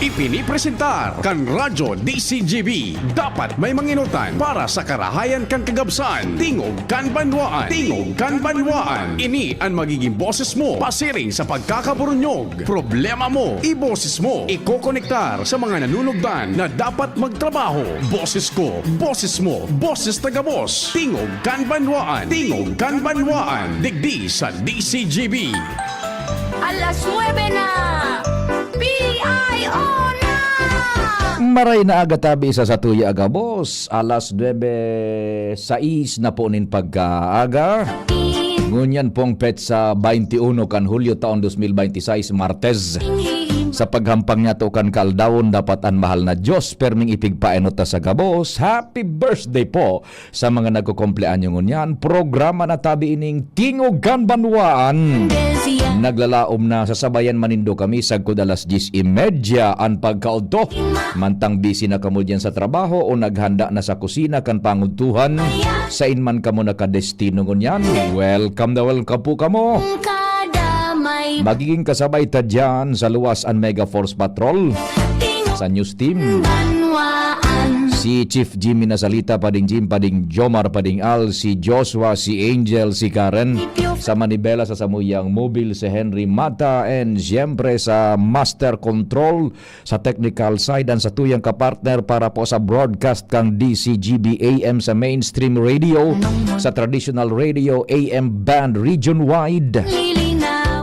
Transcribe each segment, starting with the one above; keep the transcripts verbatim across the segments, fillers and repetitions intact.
Ipinipresentar kan Radyo D C G B. Dapat may manginutan para sa karahayan kan kagabsan. Tingog kan banwaan. Tingog kan banwaan. Ini an magiging boses mo pasiring sa pagkakaburunyog. Problema mo, iboses mo. Ikokonektar sa mga nanunugdan na dapat magtrabaho. Boses ko, boses mo, boses taga-boss. Tingog kan banwaan. Tingog kan banwaan. Digdi sa D C G B. Alas nuebe na! P I O na! Maray na aga tabi sa satuya, gabos. Alas nuebe sais na po nin pagkaaga. Ngunyan pong petsa twenty-one kan Hulyo taon dos mil binte y seis, Martes. Sa paghampang niya to kan kaaldawon, dapat an mahal na Diyos perming ipigpaenot ta sa gabos. Happy birthday po sa mga nagkukumpleanyo ngunyan. Programa na tabi ining Tingog kan Banwaan. Naglalaom na sasabayan man nindo kami sagkod alas dyes y media an pagkaodto. Mantang busy na kamo diyan sa trabaho o naghanda na sa kusina kan pangudtuhan, sain man kamo nakadestino ngunyan, welcome na welcome po kamo. Magiging kasabay ta diyan sa luwas an Mega Force Patrol sa news team. Si Chief Jimmy Nasalita, Pading Jim, Pading Jomar, Pading Al, si Joshua, si Angel, si Karen, sa manibela sa samuyang mobil, si Henry Mata, and siyempre sa Master Control, sa technical side, ang satuyang kapartner para po sa broadcast kang D C G B A M sa mainstream radio, sa traditional radio, A M band, region wide.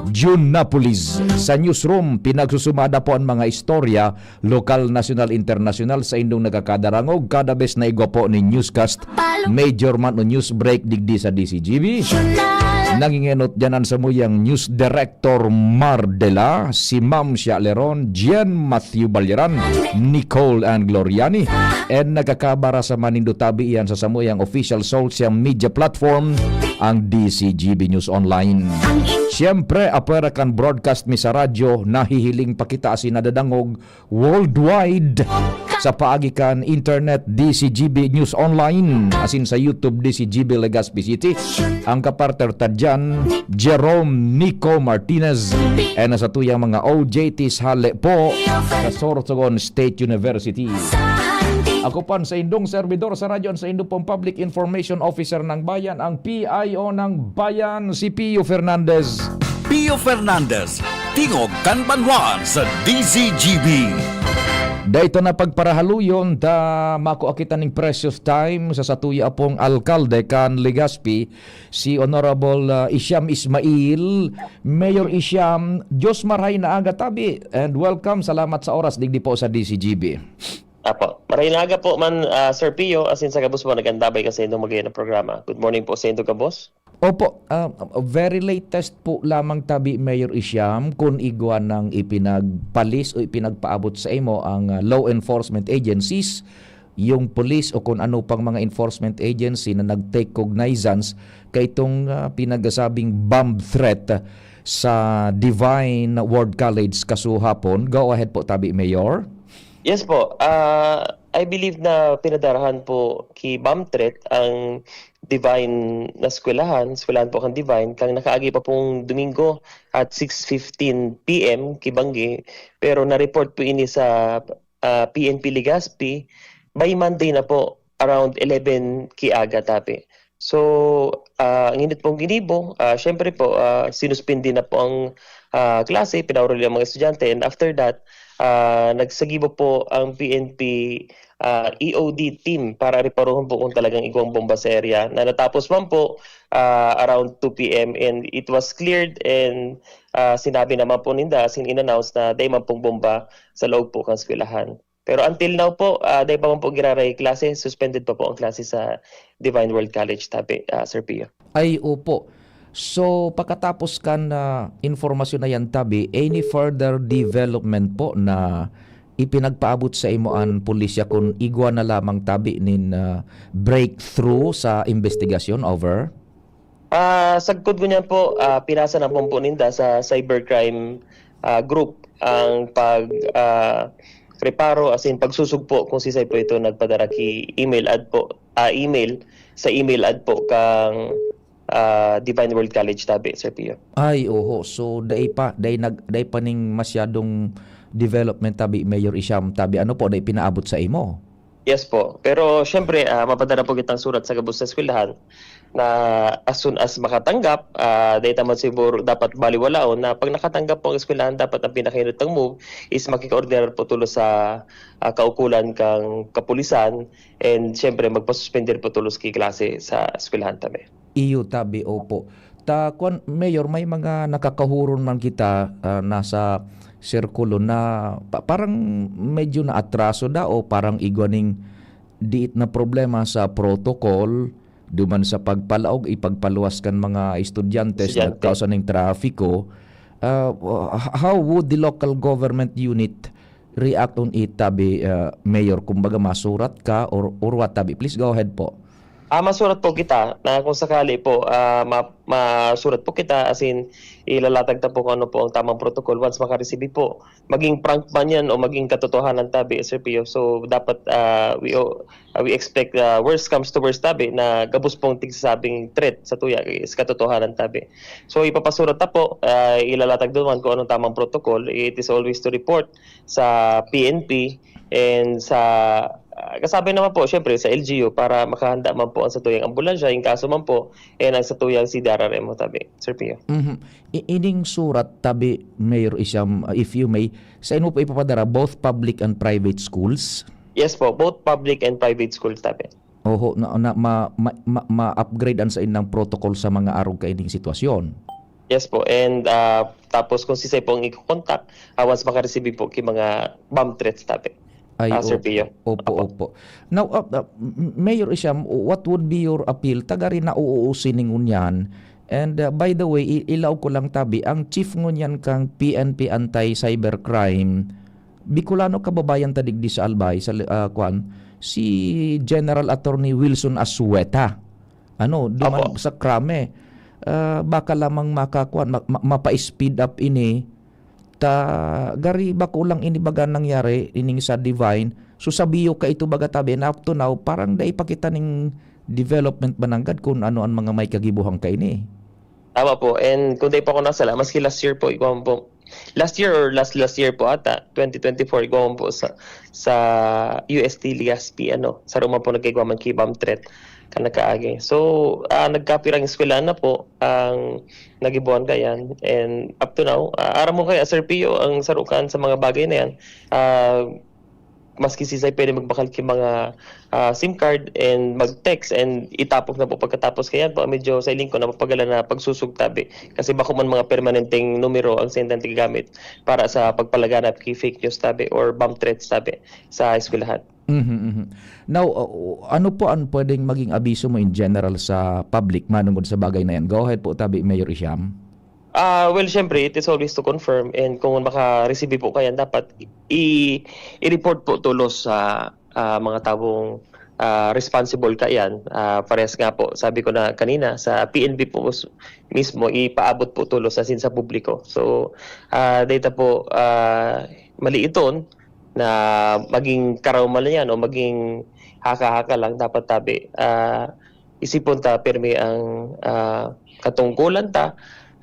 June Napolis. Sa newsroom, pinagsusumada po ang mga istorya, lokal, nasyonal, internasyonal, sa indong nakakadarangog kada bes na igwa po ni newscast, major man o news break digdi sa D C G B. Nangingenot diyan ang samuyang news director Mardela, si Ma'am Shaleron, Jen Matthew Balyaran, Nicole and Gloriani. And nakakabara sa manindo tabi iyan sa samuyang official social media platform, ang D C G B News Online. Siyempre, apwera kan broadcast mi sa radyo, nahihiling pa kita asin nadadangog worldwide sa paagi kan internet, D C G B News Online, asin sa YouTube, D C G B Legazpi City. Ang kapartner ta diyan, Jerome Nico Martinez. And sa tuyang mga O J Ts hale po sa Sorsogon State University. Ako pan sa indong servidor sa radyo, sa indo pong Public Information Officer ng Bayan, ang P I O ng Bayan, si Pio Fernandez. Pio Fernandez, Tingog kan Banwaan sa D Z G B. Dai ta na pagparahaluyon ta makua kita ning precious time sa satuya pong alkalde kan Legazpi, si Honorable, ah, Isham Ismail. Mayor Isham, Diyos marhay na aga tabi, and welcome. Salamat sa oras digdi po sa D Z G B. Apo. Maray na aga po man, ah, Sir Pio, asin sa gabos po nag-antabay ka sa indong magayon na programa. Good morning po sa indong gabos. Opo, ah, very latest po lamang tabi, Mayor Isham, kun igwa nang ipinagpalis o ipinagpaabot sa imo ang, ah, law enforcement agencies, yung police o kun ano pang mga enforcement agency na nag-take cognizance kaitong, ah, pinagsasabing bomb threat sa Divine Word College kasuhapon. Go ahead po, tabi, Mayor. Yes po. Ah, I believe na pinadarahan po ki bomb threat ang Divine na eskwelahan, eskwelahan po kan Divine, kang nakaagi pa pong Domingo at six fifteen P M ki Banggi. Pero na-report po ini sa, ah, P N P Legazpi by Monday na po, around eleven ki aga tabi. So, ah, ang init pong ginibo, ah, syempre po, ah, sinuspindi na po ang, ah, klase, pinaurol ang mga estudyante, and after that, ah, nagsagibo po ang P N P, ah, E O D team para reparuhon po kung talagang igwang bomba sa area, na natapos man po, ah, around two P M, and it was cleared, and, ah, sinabi naman po ninda, as in, in-announce na dai man pong bomba sa loob po kan eskwelahan. Pero until now po, ah, dai pa man po giraray klase, suspended pa po ang klase sa Divine World College tabi, ah, Sir Pio. Ay, opo. So, pakatapos kan, ah, informasyon na yan tabi, any further development po na ipinagpaabot sa imo an pulisya kun igwa na lamang tabi nin, ah, breakthrough sa investigasyon? Over. Ah, sagkod ngunyan po, ah, pinasa na po, po ninda sa cybercrime, ah, group ang pag, ah, reparo, as in, pagsusugpo kung sisay po ito nagpadara ki email ad po, ah, email, sa email ad po kang, ah, Divine World College tabi, Sir Pio. Ay, oho. So, dai pa, dai nag-, dai pa ning masyadong development tabi, Mayor Isham, tabi ano po na ipinaabot sa imo? Yes po. Pero siyempre, ah, mapadara po kitang surat sa gabos na eskwelahan na as soon as makatanggap, ah, dahil naman siguro dapat baliwalaon na pag nakatanggap po ang eskwelahan, dapat ang pinakainutang move is makikoordinar po tulos sa, ah, kaukulan kang kapulisan and siyempre magpasuspender po tulos ki klase sa eskwelahan tabi. Iyo tabi, opo. Ta kwan, Mayor, may mga nakakahuron man kita, ah, nasa sirkulo na pa parang medyo naatraso da o parang igwa ning diit na problema sa protocol duman sa pagpalaog, ipagpaluwas kan mga estudyante sa Estudyante. nagkausa ning trafiko. Ah, ho how would the local government unit react on it tabi, ah, Mayor? Kumbaga masurat ka or or what tabi? Please go ahead po. Ah, masurat po kita na kung sakali po, ah, ma masurat po kita, as in, ilalatag ta po kung ano po ang tamang protocol once makaresibi po. Maging prank man yan o maging katotohanan tabi, Sir Pio. So, dapat, ah, we o ah, we expect, ah, worst comes to worst tabi na gabos pong tigsasabing threat sa tuya is katotohanan tabi. So, ipapasurat ta po, ah, ilalatag duman kung anong tamang protocol. It is always to report sa P N P and sa, ah, kasabi naman po, siyempre, sa L G U para makahanda man po ang satuyang ambulansya, in kaso man po, and ang satuyang C D R R M mo tabi, Sir Pio. Mhm. I ining surat tabi, Mayor Isham, ah, if you may, sain mo po ipapadara, both public and private schools? Yes po, both public and private schools tabi. Oho, na na ma ma ma ma-upgrade an saindang protocol sa mga arog kaining sitwasyon? Yes po, and, ah, tapos kung sisay po ang iko-contact, ah, once makaresibi po ki mga bomb threats tabi, Ay, ah, Sir opo. Pio. Opo, Opo. opo. Now, ah, ah, M Mayor Isham, what would be your appeal? Tagari nauuusi ni ngunyan. And, ah, by the way, i ilaog ko lang tabi, ang chief ngunyan kang P N P Anti-Cybercrime, Bicolano kababayan ta digdi sa Albay, sa, ah, kwan, si General Attorney Wilson Asueta. Ano, duman Opo. sa krame. Ah, baka lamang maka-, kwan, ma ma mapa-speed up ini. Ta gari bako lang ini baga nangyari, ining sa Divine. So, sa Bio kaito baga tabi, na up to now, parang dai pa kita ning development ba nanggad kun ano an mga may kagibohan kaini. Tama po. And kung dai pa ako nasala, maski last year po, igwa man po, last year or last last year po ata, twenty twenty-four, igwa man po sa, sa U S T Legazpi, ano, saro man po nagkaigwa man ki bomb threat kan nakaagi. So, ah, nagkapirang eskwelahan na po ang nagibohan kaiyan. And up to now, ah, aram mo kaya, Sir Pio, ang saro kan sa mga bagay na yan, ah, maski sisay pwede magbakal ki mga, ah, sim card and mag-text and itapok na po pagkatapos. Kaya po, medyo sa iling ko, napapagalan na pagsusog tabi. Kasi bako man mga permanenteng numero ang saindang tigagamit para sa pagpalaganap ki fake news tabi or bomb threats tabi sa eskwelahan. Mhm, mhm. Now, ah, ano po ang pwedeng maging abiso mo in general sa public manungod sa bagay na yan? Go ahead po tabi, Mayor Isham. Ah, well, siyempre, it is always to confirm, and kung maka-receive po kaiyan, dapat i i-report po tolos sa, ah, mga tawong, ah, responsible kaiyan. Ah, parehas nga po, sabi ko na kanina, sa P N P po s mismo, ipaabot po tolos, as in, sa publiko. So, ah, dai ta po, ah, maliiton na maging karaumalan yan o maging haka-haka lang. Dapat tabi, ah, isipon ta pirmi ang, ah, katungkulan ta,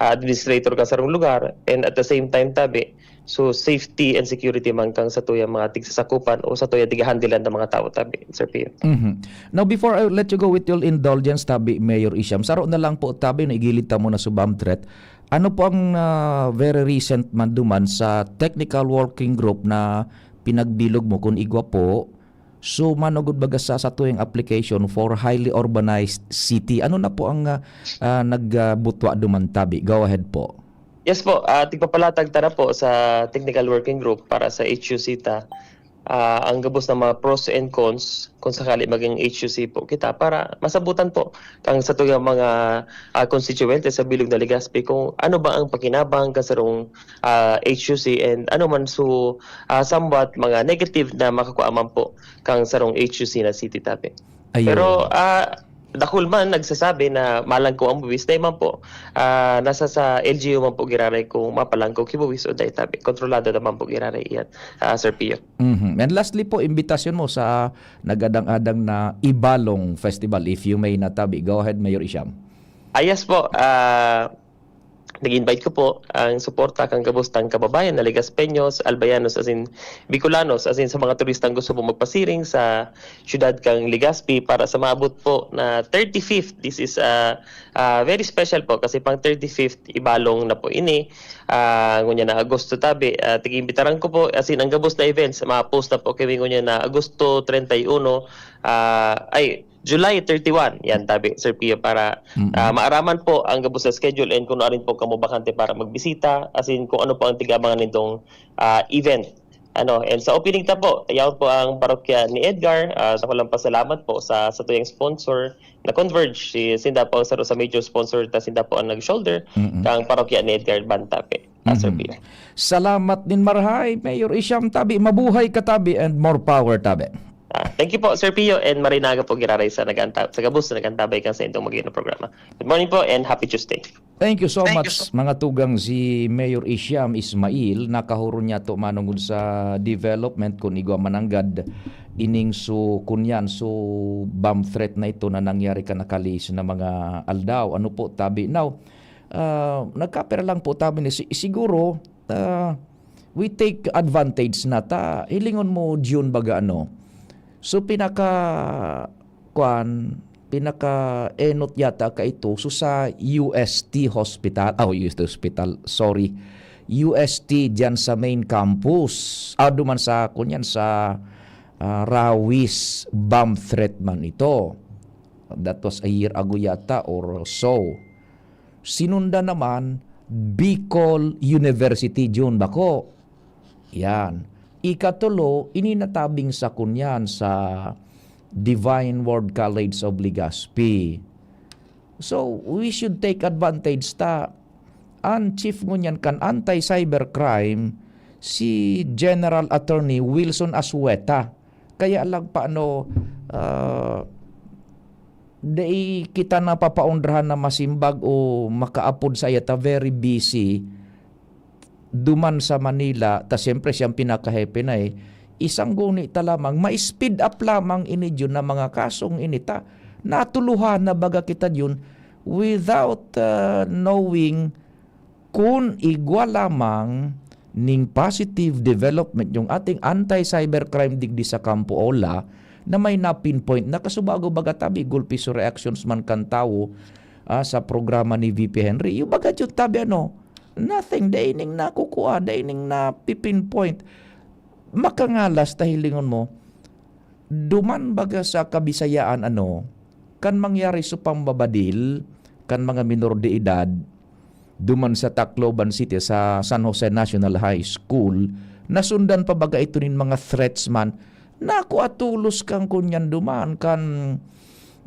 ah, administrator kan sarong lugar, and at the same time tabi, so safety and security man kan satuyang mga tigsasakopan o satuyang tigahandilan na mga tawo tabi, Sir Pio. Mhm. Now, before I let you go with your indulgence, tabi, Mayor Isham, saro na lang po, tabi, na igilid ta muna sa bomb threat. Ano po ang, ah, very recent man duman sa technical working group na pinagbilog mo, kun igwa po, So, manugod baga sa satuyang application for highly urbanized city, ano na po ang, ah, ah, nag, ah, butwa duman tabi? Go ahead po. Yes po, ah, tigpapalatag ta na po sa technical working group para sa H U C ta, ah, ang gabos na mga pros and cons kung sakali maging H U C po kita para masabutan po kang satuyang mga, ah, konstituyente sa bilog na Legazpi kung ano ba ang pakinabang kan sarong, ah, H U C and ano man so, ah, somewhat mga negative na makakua man po kang sarong H U C na city tabi. Ayun. Pero, ah, dakul man nagsasabi na malangkaw ang buwis, dai man po. Ah, nasa sa L G U man po giraray kung mapalangkaw ki buwis o dai tabi. Kontrolado naman po giraray iyan, ah, Sir Pio. Mhm. And lastly po, imbitasyon mo sa nagadang-adang na Ibalong Festival, if you may na tabi. Go ahead, Mayor Isham. Ah, yes po. Ah, nag-invite ko po ang suporta kan gabos tang kababayan na Legaspeños, Albayanos, as in Bicolanos, as in sa mga turistang gusto po magpasiring sa siyudad kan Legazpi para sa maabot po na thirty-fifth. This is, ah, ah, very special po kasi pang thirty-fifth ibalong na po ini. Ah, ngunyan na Agosto tabi, ah, tig-imbitaran ko po, as in, ang gabos na events, ma-post na po kami ngunyan na Agosto treinta y uno, ah, ay, July thirty-one, yan tabi, Sir Pio, para, Mm. ah, maaraman po ang gabos na schedule and kung ano rin po kamo bakante para magbisita, as in, kung ano po ang tigabangan nitong, ah, event. Ano, and sa opening ta po, yaon po ang parokya ni Edgar. Ah, sa walang pasalamat po sa, sa tuyang sponsor na Converge. Si, sinda po ang saro sa major sponsor, ta sinda po ang nag-shoulder Mm-mm. kang parokya ni Edgar Bantape. Ah, Sir Mm-hmm. Pio. Salamat nin marahay, Mayor Isham Tabi. Mabuhay ka, Tabi, and more power, Tabi. Ah, thank you po, Sir Pio, and maray na aga po giraray sa naganta-, sa gabos na nagantabay kan sa indong magiging programa. Good morning po and happy Tuesday. Thank you so Thank you much, so mga tugang. Si Mayor Isham Ismail, nakahuron niya to manungod sa development kun igwa mananggad ining su-, kunyan, su bomb threat na ito na nangyari kan nakalihis na mga aldaw. Ano po, Tabi? Now, ah, nagkapira lang po, Tabi, ni si-, siguro, ah, we take advantage na ta, hilingon mo, June, baga ano. So, pinaka, kwan, pinaka-enot yata kaito, so sa U S T Hospital, ah, U S T Hospital, sorry, U S T diyan sa main campus. Ah, duman sa, kunyan, sa, ah, Rawis, bomb threat man ito. That was a year ago yata or so. Sinundan naman, Bicol University, June, bako. Yan. Ikatulo, ini natabing sa kunyan sa Divine Word College of Legazpi. So, we should take advantage ta. Ang chief ngunyan kan anti-cybercrime, si General Attorney Wilson Asueta. Kaya lang pa, ano, ah, dai kita napapaundrahan na masimbag o makaapod sa iya ta very busy duman sa Manila, ta siyempre siyang pinakahepe na, eh. Isang guni ta lamang, ma-speed up lamang ini diyon na mga kasong ini ta. Natuluhan na baga kita diyon without, ah, knowing kun igwa lamang ning positive development yung ating anti-cybercrime digdi sa Campo Ola na may na-pinpoint na kasubago baga tabi gulpi so reactions man kan tawo, ah, sa programa ni V P Henry. Yung baga yun tabi ano, nothing, dai ning nakukua, dai ning napi-pinpoint. Makangalas ta hilingon mo, duman baga sa Kabisayaan, ano, kan mangyari so pambabadil kan mga minor de edad, duman sa Tacloban City, sa San Jose National High School, nasundan pa baga ito nin mga threats man, naku, atulos kang kunyan duman, kan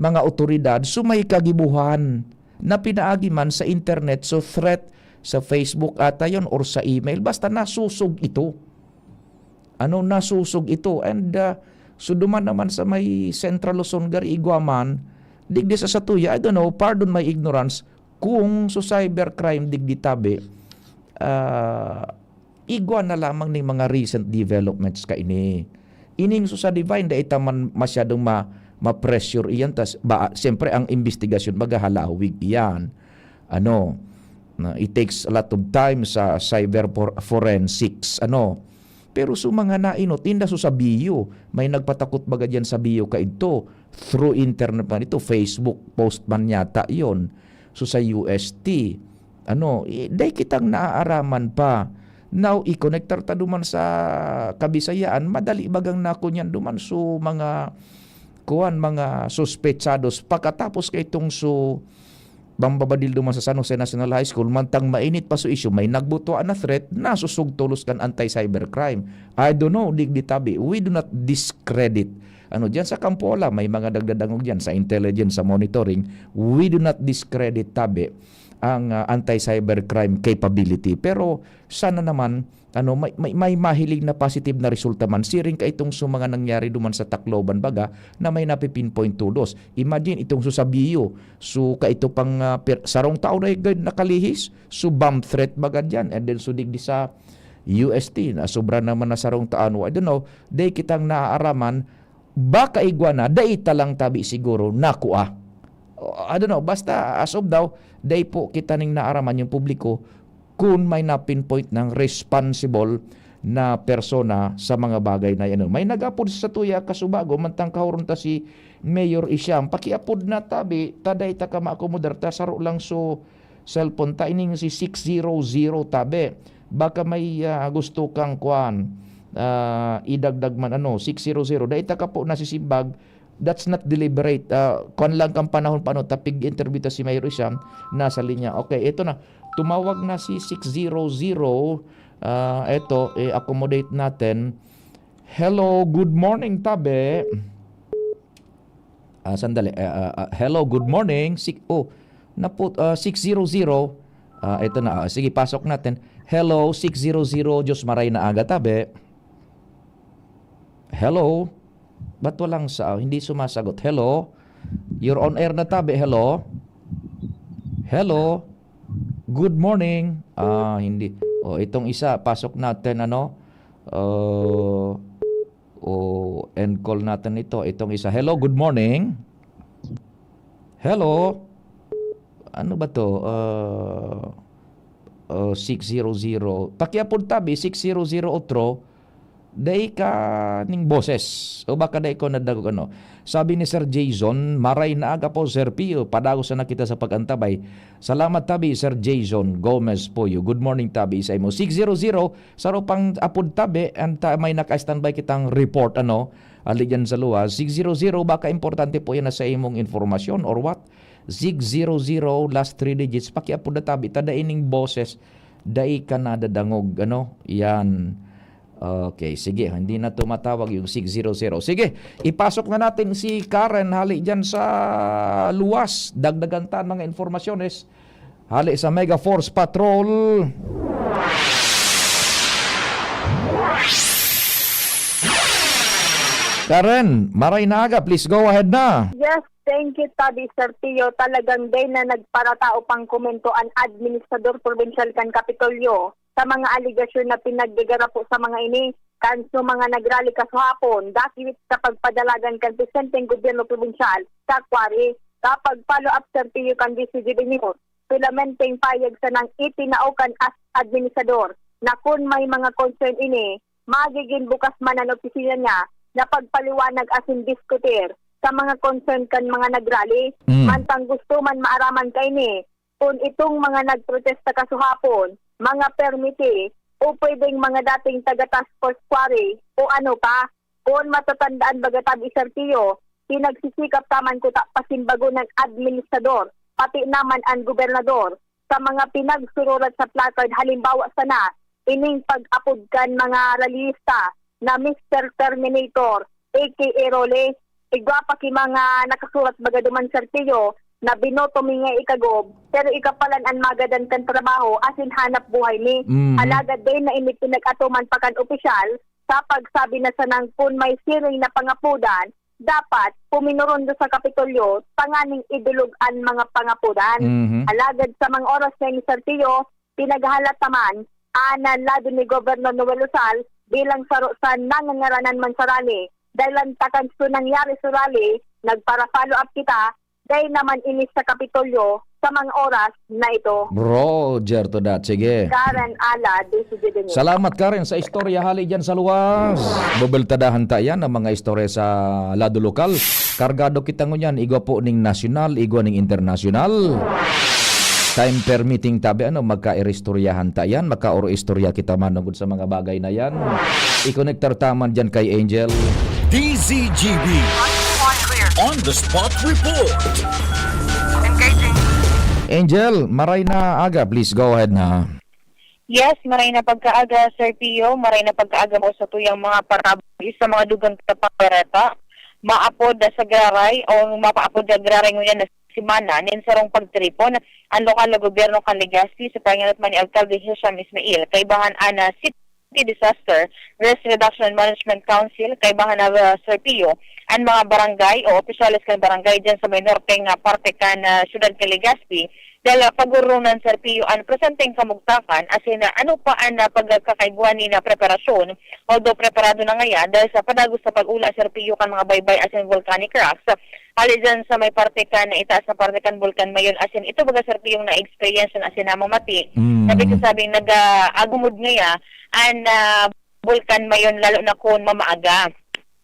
mga otoridad, so may kagibuhan na pinaagi man sa internet, so threat sa Facebook ata yon or sa email, basta nasusog ito. Ano, nasusog ito. And, ah, so duman naman sa may Central Luzon, gari igwa man, digdi sa satuya, I don't know, pardon my ignorance, kung so cybercrime digdi tabi, ah, igwa na lamang ning mga recent developments kaini. Ining so sa Divine, dai ta man masyadong ma-, ma-pressure iyan. Tas, ba, siyempre, ang investigasyon, maghahalawig iyan. Ano, na, it takes a lot of time sa cyber for-, forensics, ano. Pero so mga nainot, inda so sa Bio, may nagpatakot baga diyan sa Bio kaidto, through internet man ito, Facebook post man yata yon. So sa U S T, ano, i-, dai kitang naaaraman pa. Now, i-konektar ta duman sa Kabisayaan, madali bagang nakunyan duman so mga, kuwan, mga suspechados. Pakatapos kay itong so, pambabadil duman sa San Jose National High School, mantang mainit pa so issue, may nagbutwa na threat, nasusog tolos kan anti-cybercrime. I don't know, digdi tabi, we do not discredit. Ano, diyan sa Campo Ola, may mga nagdadangog diyan sa intelligence, sa monitoring. We do not discredit tabi ang, ah, anti-cybercrime capability. Pero sana naman, ano, may, may, may mahiling na positive na resulta man. Siring ka itong sa mga nangyari duman sa Tacloban baga na may napi-pinpoint tolos. Imagine itong sa Bio. So, ka ito pang, ah, per-, sarong taon na yung nakalihis. So, bomb threat baga dyan. And then, so, digdi sa U S T, na sobra naman na sarong taon. I don't know, dai kitang naaaraman, baka igwa na, dai ta lang tabi siguro nakua. I don't know, basta as of now, dai po kita ning naaraman yung publiko kun may na-pinpoint ng responsible na persona sa mga bagay na yan. May nag-apod sa tuya, kasubago, mantang kahuron ta si Mayor Isham. Pakiapod na tabi, ta dai ta ka maakomodar, ta saro lang so cellphone ta, ining si six zero zero tabi. Baka may, ah, gusto kang kuan, ah, idagdag man ano, six zero zero. Dai ta ka po nasisimbag, that's not deliberate. Ah, kuan lang kan panahon pa, ano, ta pig-interview ta si Mayor Isham, nasa linya. Okay, ito na. Tumawag na si six zero zero. Ah, eto, i-accommodate natin. Hello, good morning, tabi. Ah, sandali. Ah, ah, ah, hello, good morning. Sik-, oh, naput-, ah, six zero zero. Ah, ito na. Ah, sige, pasok natin. Hello, six zero zero. Diyos maray na aga, tabi. Hello? Ba't walang sa-, hindi sumasagot? Hello? You're on air na, tabi. Hello? Hello? Good morning. Ah, hindi. Oh, itong isa, pasok natin, ano? Uh, oh, end call natin ito. Itong isa. Hello, good morning. Hello? Ano ba to? Uh, uh, six zero zero. Pakiapod tabi, six zero zero otro. Dai ka ning boses. O baka dai ko nadagog ano. Sabi ni Sir Jason, "Maray na aga po, Sir Pio. Padagos na kita sa pag-antabay." Salamat tabi, Sir Jason Gomez Puyo. Good morning tabi, sa imo. Six zero zero, saro pang apod tabi, and ta-, may naka-standby kitang report, ano, ali dyan sa luwas. Six zero zero, baka importante po yan na sa imong informasyon or what? Six zero zero, last three digits, pakiapod na tabi, ta dai ning boses, dai ka nadadangog, ano? Yan. Okay, sige, hindi na tumatawag yung six zero zero. Sige, ipasok na natin si Karen hali dyan sa luwas. Dagdagan ta mga informasyones hali sa Mega Force Patrol. Karen, maray na aga, please go ahead na. Yes, thank you, Tabi Sir Tio. Talagang day na nagparatao pang komento an administrador probinsyal kan Kapitolyo sa mga aligasyon na pinaggagarapo sa mga ini. Kanso mga nagrali kasuhapon, dakit sa pagpadalagan kan presenteng gobyerno probinsyal sa quarry. Kapag follow up, Sir Tio, kan D C G B News, pulamenteng payag sanang itinao kan as administrador na kun may mga concern ini, magiging bukas man an opisina niya na pagpaliwanag asin diskutir sa mga concern kan mga nagrali. Mm. Mantang gusto man maaraman kaini kun itong mga nagprotesta kasuhapon, mga permiti, o pwedeng mga dating taga task force quarry o ano pa. Kun matatandaan baga, Tabi Sir Tio, pinagsisikap ta man kuta pasimbagon ng administrador, pati naman an gobernador, sa mga pinagsurulat sa placard, halimbawa sana, ining pag-apod kan mga rallyista na Mister Terminator, A K A Rolly. Igwa pa ki mga nakasurat baga duman, Sir Tio, na binoto mi nga ikagob, pero ikapalan an magadan kan trabaho asin hanap buhay mi. Mhm. Alagad dai na ini pinag-atoman pa kan opisyal, sa pagsabi na sanang kun may siring na pangapodan, dapat puminorondo sa Kapitolyo tanganing idolog an mga pangapodan. Mhm. Alagad sa mga oras na ini, Sir Tio, pinaghahalat naman an lado ni Gobernador Noel Rosal bilang saro sa nangangaranan man sa rally. Dahil lantakan sa nangyari sa rally, nagpara-follow up kita, dahil naman ini sa Kapitolyo sa mga oras na ito. Roger to that. Sige. Karen Ala, D C G News. Salamat, Karen, sa istorya hali dyan sa luwas. Bubultadahan ta yan, ang mga istorya sa lado lokal. Kargado kita ngunyan, igwa po ning nasyonal, igwa ning internasyonal. Time permitting, tabi, ano, magkairistoryahan ta yan, magkaoro-istorya kita manungod sa mga bagay na yan. I-connectar ta man dyan kay Angel. D Z G B On the Spot Report. Angel, maray na aga. Please go ahead na. Yes, maray na pagkaaga, Sir Pio. Maray na pagkaaga mo sa tuyang mga parabis sa mga dugang tapakareta. Maapod na sa Graray o mapaapod na Graray ngunyan na semana nin sarong pagtiripon ang lokal na gobyerno kan Legazpi sa panganat man ni Alkalde Hisham Ismail. Kaibahan ana City Disaster Risk Reduction and Management Council, kaibahan na, uh, Sir Pio, ang mga barangay o opisyales kan barangay dyan sa may norte nga parte kan, uh, syudad kan Legazpi, Dahil, ah, pag-urunan, Sir Pio, an presenteng kamugtakan, asin, ah, ano pa an, ah, pagkakaigwa ni na preparasyon, although preparado na ngaya, dahil sa padagos sa pag-ula, Sir Pio, kan mga baybay asin volcanic rocks, ah, hali dyan sa may parte kan, itaas na parte kan Bulkan Mayon, asin ito baga, Sir Pio, yung na-experience na asin namamati, Mm. na pigsasabing nag-, ah, agumod ngaya, an, ah, Bulkan Mayon, lalo na kun mamaaga.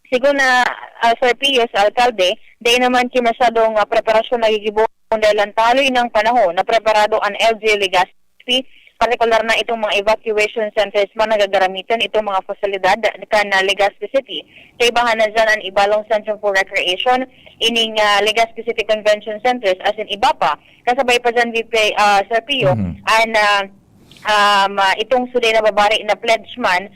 Sigon na, ah, Sir Pio, sa alkalde, dai naman ki masyadong, ah, preparasyon nagigibo, kun dai lang taloy ng panahon na preparado an L G U Legazpi, partikular na itong mga evacuation centers man na gagaramitan itong mga pasilidad kan, ah, Legazpi City. Kaibahan na dyan an Ibalong Centrum for Recreation, ining, ah, Legazpi City Convention Centers, asin iba pa. Kasabay pa dyan, V P, ah, Sir Pio, Mhm. an, ah, um, ah, itong suday na babari na pledge man,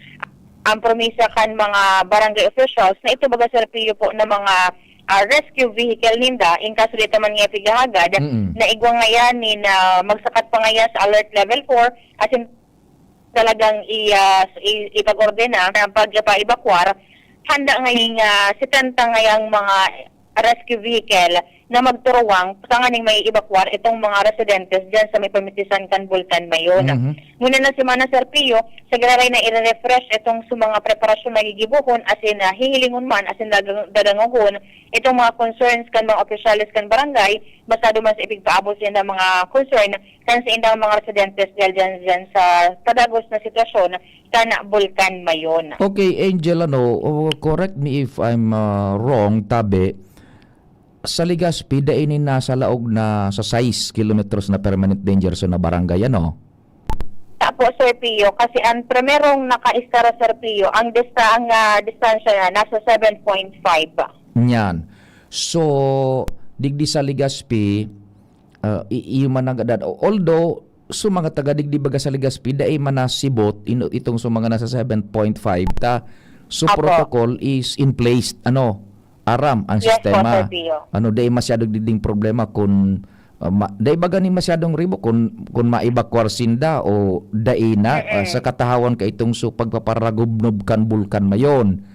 ang promisa kan mga barangay officials na ito baga, Sir Pio, po na mga, ah, rescue vehicle ninda, in kaso dito man nga pighahagad, Mm. na igwa ngayan nin, ah, magsakat pa ngayan sa alert level four, asin talagang i-, ah, i-, ipag-ordena na pagpa-evacuar, handa ngayong, ah, setenta ngayang mga rescue vehicle na magturuwang tanganing may evacuar itong mga residentes dyan sa may pamitisan kan Bulkan Mayon. Mhm. Ngunyan na semana, Sir Pio, sa giraray na i-refresh itong sa mga preparasyon na gigibohon, asin, ah, hihilingon man, asin dagang-, dadangogon itong mga concerns kan mga opisyales kan barangay, basado man sa ipigpaabot siya ng mga concern kan sa indang mga residentes dahil dyan, dyan sa padagos na sitwasyon kan Bulkan Mayon. Okay, Angel, ano, oh, correct me if I'm, ah, wrong, tabi, sa Legazpi, dai nin nasa laog na sa sais kilometros na permanent danger zone na barangay, ano? Tapo, Sir Pio, kasi ang primerong nakaistara, Sir Pio, ang dista-, ang, ah, distansya na nasa seven point five. Yan. So, digdi sa Legazpi, ah, i-, iyo man ang gadan. Although, so mga taga digdi baga sa Legazpi, dai man nasibot, ino-, itong so mga nasa seven point five ta, so Apo. protocol is in place, ano, aram ang Yes po, sistema. Sir Pio. Ano, dai masyado digding problema kung, ah, ma-, dai baga ni masyadong ribo kung, kung maebakwar sinda o dai na, ah, Mm-mm. sa katahawan ka itong so pagpaparagubnob kan Bulkan Mayon.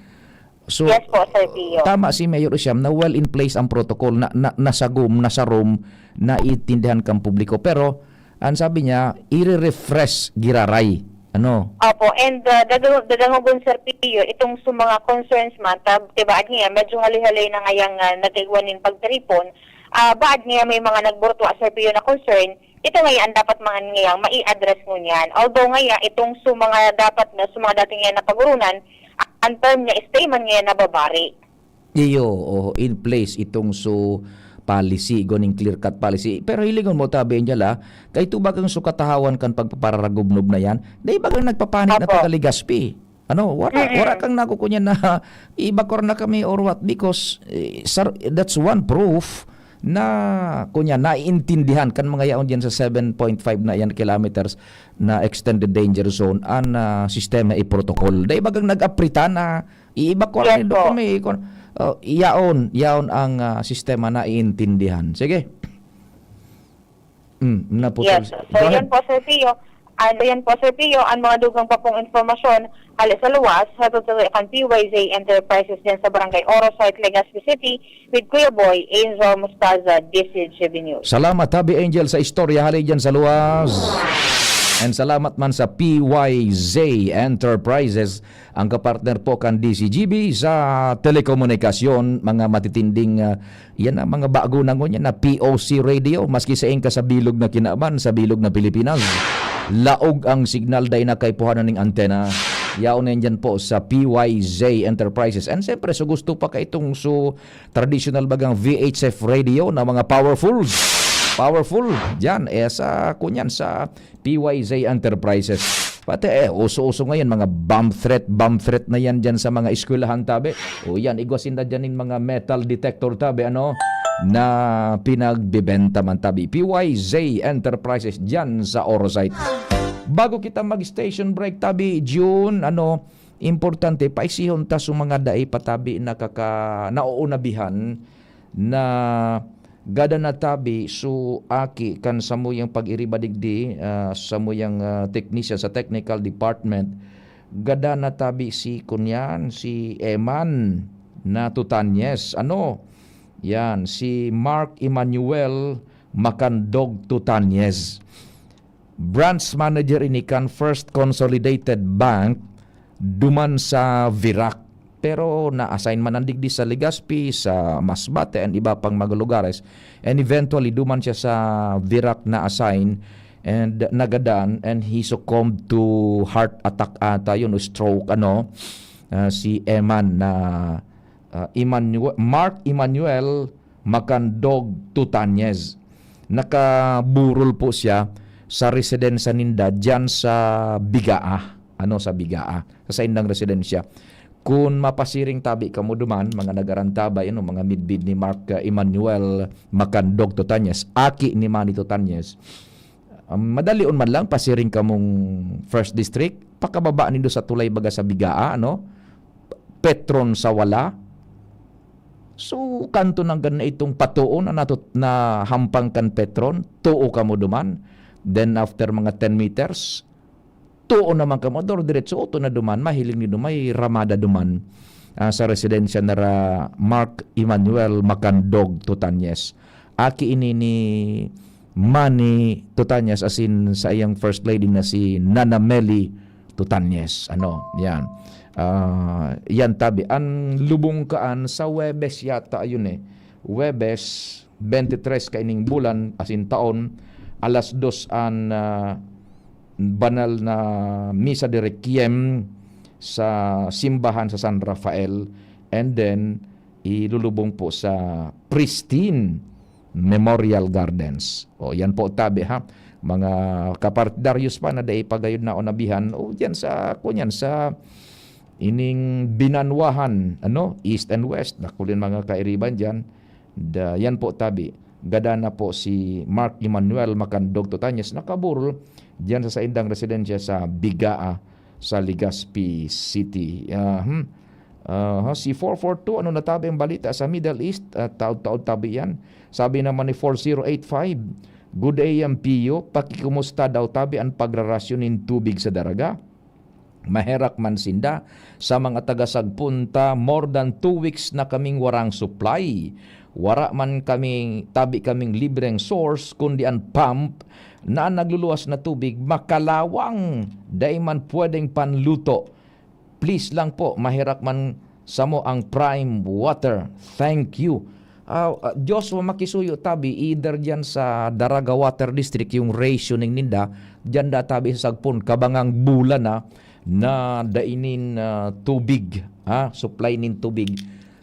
So, Yes po, Sir Pio. tama si Mayor Usiam na well in place ang protocol, na, na, nasagom, nasarom, naiintindihan kang publiko. Pero, ang sabi niya, ire-refresh giraray. Ano? Opo, and, uh, dadang-, dadangogon, Sir Pio, itong sa mga concerns man, tab-, diba, at niya, medyo haloy-haloy na ngayang, uh, nagkaigwa nin pagtiripon. Ah, baad niya may mga nagburtwa, Sir Pio, na concern, ito ngaya ang dapat mga ngayang mai-address ngunyan. Although ngaya, itong sa mga dapat na, sa mga dating yan na pagurunan, ang term niya, stay man ngayon nababari. Iyo, oo, in place itong so policy, igwa ning clear-cut policy. Pero hilingon mo, tabi, Angel, ah, kay tubagang so katahawan kan pagpapararagubnob na yan, dai bagang nagpapanik na Apo. taga Legazpi. Ano, wala, Mm-mm. wala kang nakukunyan na i-evacuar na kami or what, because, eh, sar-, that's one proof na, kunya, naiintindihan kan mga yaon diyan sa seven point five na yan kilometers na extended danger zone an, ah, sistema i-protocol. Dai bagang nag-aprita na i-evacuar Yes nindo po. kami, kun, oh, yaon, yaon ang, ah, sistema na iintindihan. Sige. Mm, naputol Yes. si So, Go ahead. yan po, Sir Pio. Ano yan po, Sir Pio, ang mga dugang pa pong impormasyon, hali sa luwas, sa tutuloy kan P Y Z Enterprises dyan sa Barangay Oro Site, Legazpi City, with Kuya Boy, Angel Mostaza, D C G B News. Salamat, Habi Angel, sa istorya hali dyan sa luwas. And salamat man sa P Y Z Enterprises, ang kapartner po kan D C G B sa telekomunikasyon, mga matitinding, ah, yan ang mga bago na ngunyan na P O C radio, maski sain ka sa bilog na Kinaban, sa bilog na Pilipinas. Laog ang signal, dai na kaipuhanan ning antena. Yaon na yan dyan po sa P Y Z Enterprises. And siyempre, so gusto pa ka itong so traditional bagang V H F radio na mga powerfuls. Powerful. Diyan, eh, sa, kunyan, sa P Y Z Enterprises. Pati, eh, uso-uso ngayon, mga bomb threat, bomb threat na yan dyan sa mga eskwelahan, tabi. O yan, igwa sinda dyan yung mga metal detector, tabi, ano, na pinagbebenta man, tabi. P Y Z Enterprises dyan sa Orosite. Bago kita mag-station break, tabi, June, ano, importante, paisihon ta sa mga dai pa, tabi, nakaka-, nauunabihan na gadan na tabi, so, aki kan samuyang pag-iriba digdi, ah, samuyang, ah, teknisyan sa technical department, gadan na tabi si, kunyan, si Eman na Tutanyes. Ano? Yan, si Mark Emmanuel Macandog Tutanyes. Branch manager ini kan First Consolidated Bank duman sa Virac. Pero na-assign man ang digdi sa Legazpi, sa Masbate, and iba pang mga lugares. And eventually, duman siya sa Virac na-assign and nagadan, and he succumbed to heart attack ata yun, o stroke, ano, ah, si Eman na, ah, Emmanuel, Mark Emmanuel Macandog Tutanyes. Nakaburol po siya sa residensya ninda diyan sa Bigaa. Ano, sa Bigaa? Sa saindang residensya. Kun mapasiring tabi kamo duman, mga nag-arantabay, ano, mga midbid ni Mark, uh, Emmanuel Macandog Tutanyes, aki ni Manny Tutanyes, um, madalion man lang pasiring kamong First District, pakababa nindo sa tulay baga sa Bigaa, ano? Petron sa wala. So, kanto nang gana itong patuon na natut-, na hampang kan Petron, tuo kamo duman. Then, after mga ten meters, tuo naman kamo, dor diretso, oto na duman, mahiling nindo may ramada duman, ah, sa residensya nara Mark Emmanuel Macandog Tutanyes. Aki ini ni Manny Tutanyes, asin sa iyang first lady na si Nana Meli Tutanyes. Ano, yan. Ah, yan tabi. Ang lubong kaan sa Huwebes yata, ayun eh. Huwebes, twenty-three kaining bulan, asin taon, alas dos an, ah, banal na misa de requiem sa simbahan sa San Rafael. And then, ilulubong po sa Pristine Memorial Gardens. O, yan po tabi, ha. Mga kapartidaryos pa na dai pa gayod na onabihan, o, yan sa, kunyan, sa ining binanwahan, ano, East and West, nakulin mga kairiban dyan. Da, yan po tabi. Gada na po si Mark Emmanuel Macandog Tutanyes, nakaburol dyan sa saindang residensya sa Bigaa, sa Legazpi City. Ah, hmm. Aha, si four four two, ano na tabi ang balita sa Middle East? Ah, taod-taod tabi yan. Sabi naman ni four zero eight five, "Good A M P U, pakikumusta daw tabi ang pagrarasyon nin tubig sa Daraga? Maherak man sinda sa mga taga Sagpon ta, more than two weeks na kaming warang supply. Wara man kami, tabi kaming libreng source, kundi an pump na nagluluwas na tubig, makalawang, dai man pwedeng panluto. Please lang po, maherak man samo ang Prime Water. Thank you." Ah, ah, Joshua, makisuyo tabi, either diyan sa Daraga Water District, yung rationing ninda, diyan da tabi sa Sagpon, kabangang bulan na, na dainin, ah, tubig, ha? Supply nin tubig,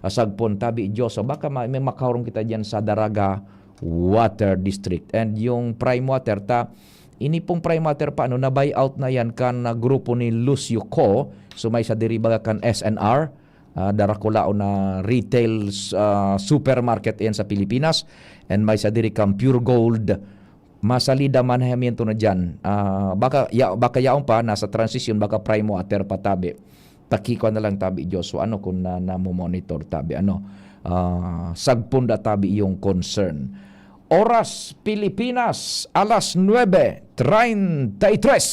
ah, Sagpon tabi, Joshua. Baka ma-, may makaurong kita diyan sa Daraga Water District. And yung Prime Water ta, ini pong Prime Water pa, ano, na-buy out na yan kan, ah, grupo ni Lucio Co. So, may sa diri baga kan S N R, ah, darakulaon na retail, ah, supermarket yan sa Pilipinas. And may sa diri kang Pure Gold. Masalida manahamiento na dyan. Ah, baka, ya-, baka yaon pa, nasa transition, baka Prime Water pa tabi. Takikwa na lang tabi, Joshua, ano, kung na, namo-monitor tabi, ano. Ah, Sagpon da tabi yung concern. Oras, Pilipinas, alas nuebe treinta y tres.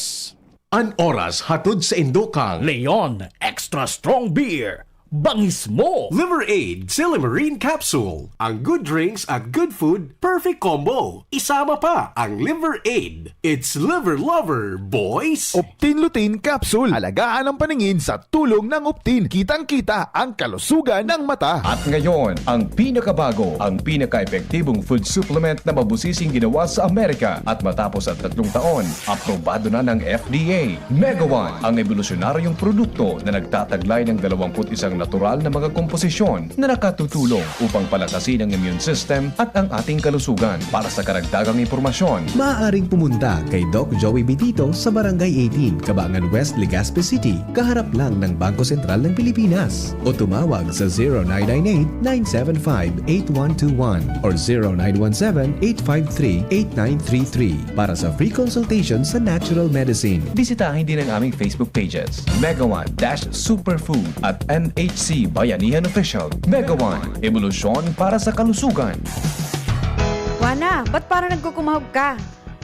An oras hatod sa indo kang Leon Extra Strong Beer. Bangis mo! Liver Aid Silymarin Capsule. Ang good drinks at good food, perfect combo. Isama pa ang Liver Aid. It's Liver Lover, boys! Optin Lutein Capsule. Alagaan ang paningin sa tulong ng Optin. Kitang-kita ang kalusugan ng mata. At ngayon, ang pinakabago, ang pinaka-epektibong food supplement na mabusising ginawa sa Amerika. At matapos ang tatlong taon, aprobado na ng F D A. Mega One, ang ebolusyonaryong produkto na nagtataglay ng dalawampu't isang natural na mga komposisyon na nakatutulong upang palakasin ang immune system at ang ating kalusugan. Para sa karagdagang impormasyon, maaaring pumunta kay Doc Joey Bitito sa Barangay eighteen, Kabangan West, Legazpi City, kaharap lang ng Bangko Sentral ng Pilipinas. O tumawag sa zero nine nine eight, nine seven five, eight one two one or zero nine one seven, eight five three, eight nine three three para sa free consultation sa natural medicine. Bisitahin din ang aming Facebook pages, Mega One dash Superfood at N H C Bayanihan Official. Mega One, ebolusyon para sa kalusugan. Wana, ba't parang nagkukumahog ka?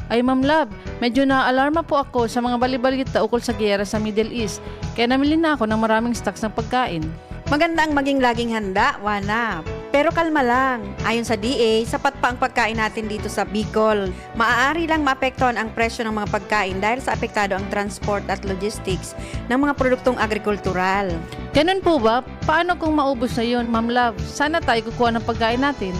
Ay, Ma'am Love, medyo naaalarma po ako sa mga balibalita ukol sa giyera sa Middle East. Kaya namili na ako ng maraming stocks ng pagkain. Maganda ang maging laging handa, Wana. Pero kalma lang. Ayon sa D A, sapat pa ang pagkain natin dito sa Bicol. Maaari lang maapektuhan ang presyo ng mga pagkain dahil sa apektado ang transport at logistics ng mga produktong agrikultural. Ganun po ba? Paano kung maubos na yun, Ma'am Love? Saan na tayo kukuha ng pagkain natin?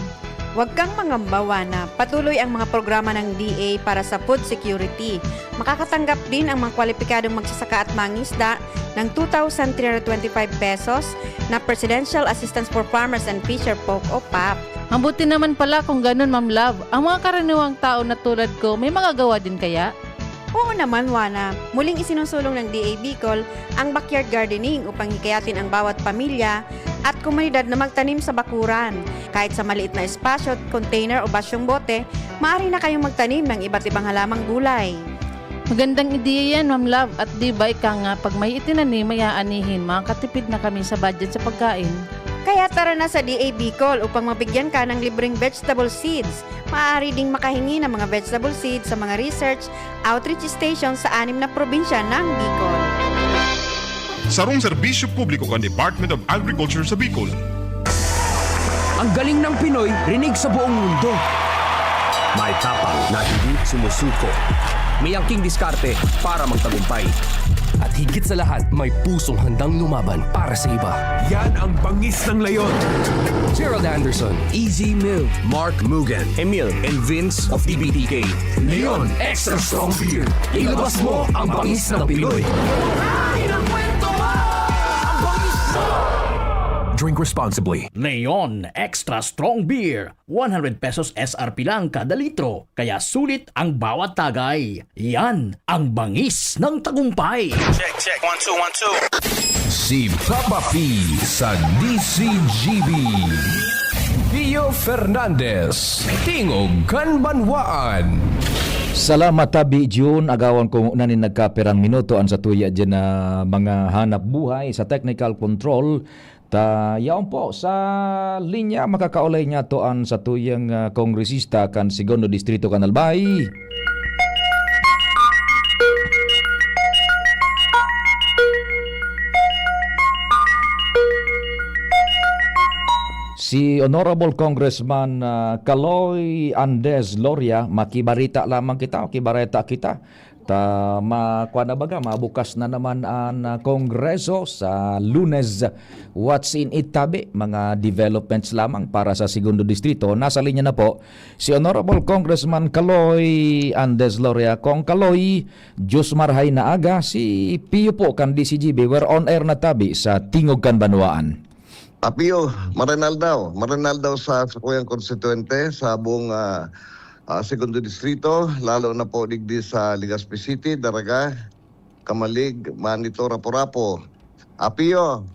Huwag kang mangamba, Wana. Patuloy ang mga programa ng D A para sa food security. Makakatanggap din ang mga kwalipikadong magsasaka at mangisda ng two thousand three hundred twenty-five pesos na Presidential Assistance for Farmers and Fisher Folk o pap. Mabuti naman pala kung ganun, Ma'am Love. Ang mga karaniwang tao na tulad ko, may magagawa din kaya? Oo naman, Wana. Muling isinusulong ng D A Bicol ang backyard gardening upang hikayatin ang bawat pamilya at komunidad na magtanim sa bakuran. Kahit sa maliit na espasyo, container o basyong bote, maaari na kayong magtanim ng iba't ibang halamang gulay. Magandang ideya yan, Ma'am Love. At di ba ika nga, pag may itinanim, may aanihin, makakatipid na kami sa budget sa pagkain. Kaya tara na sa D A Bicol upang mabigyan ka ng libreng vegetable seeds. Maaari ding makahingi ng mga vegetable seeds sa mga research outreach station sa anim na probinsya ng Bicol. Sarong serbisyo publiko kan Department of Agriculture sa Bicol. Ang galing ng Pinoy, rinig sa buong mundo. May tapang na hindi sumusuko. May angking diskarte para magtagumpay. At higit sa lahat, may pusong handang lumaban para sa iba. Yan ang bangis ng leon. Gerald Anderson, Easy Mill, Mark Mugen, Emil, and Vince of T B T K. Leon Extra Strong Beer. Ilabas mo ang bangis ng Pinoy. Drink responsibly. Leon Extra Strong Beer, one hundred pesos S R P lang kada litro, kaya sulit ang bawat tagay. Yan ang bangis ng tagumpay. Check, check. One, two, one, two. Si Papa P sa D C G B. Pio Fernandez, Tingog kan Banwaan. Salamat tabi Jun, agawan ko na nin nagkapirang minuto an satuya dyan na mga hanap buhay sa technical control. Ta yaon po sa linya makakaulay niya to an satuyang ah, kongresista kan Segundo Distrito kan Albay. Si Honorable Congressman ah, Kaloy Andes Loria, makibarita lamang kita, makibareta kita. Ta makuha na baga, mabukas na naman an ah, Kongreso sa Lunes. What's in it tabi? Mga developments lamang para sa Segundo Distrito. Nasa linya na po si Honorable Congressman Kaloy Andes Loria. Kong Kaloy, Diyos marhay na aga, si Pio po kan D C G B. We're on air na tabi sa Tingog kan Banwaan. Apio, maranaldaw. Maranaldaw sa sakuyang konstituente, sa buong ah, ah, Segundo Distrito, lalo na po digdi sa Legazpi City, Daraga, Camalig, Manito, Rapu-Rapu. Apio,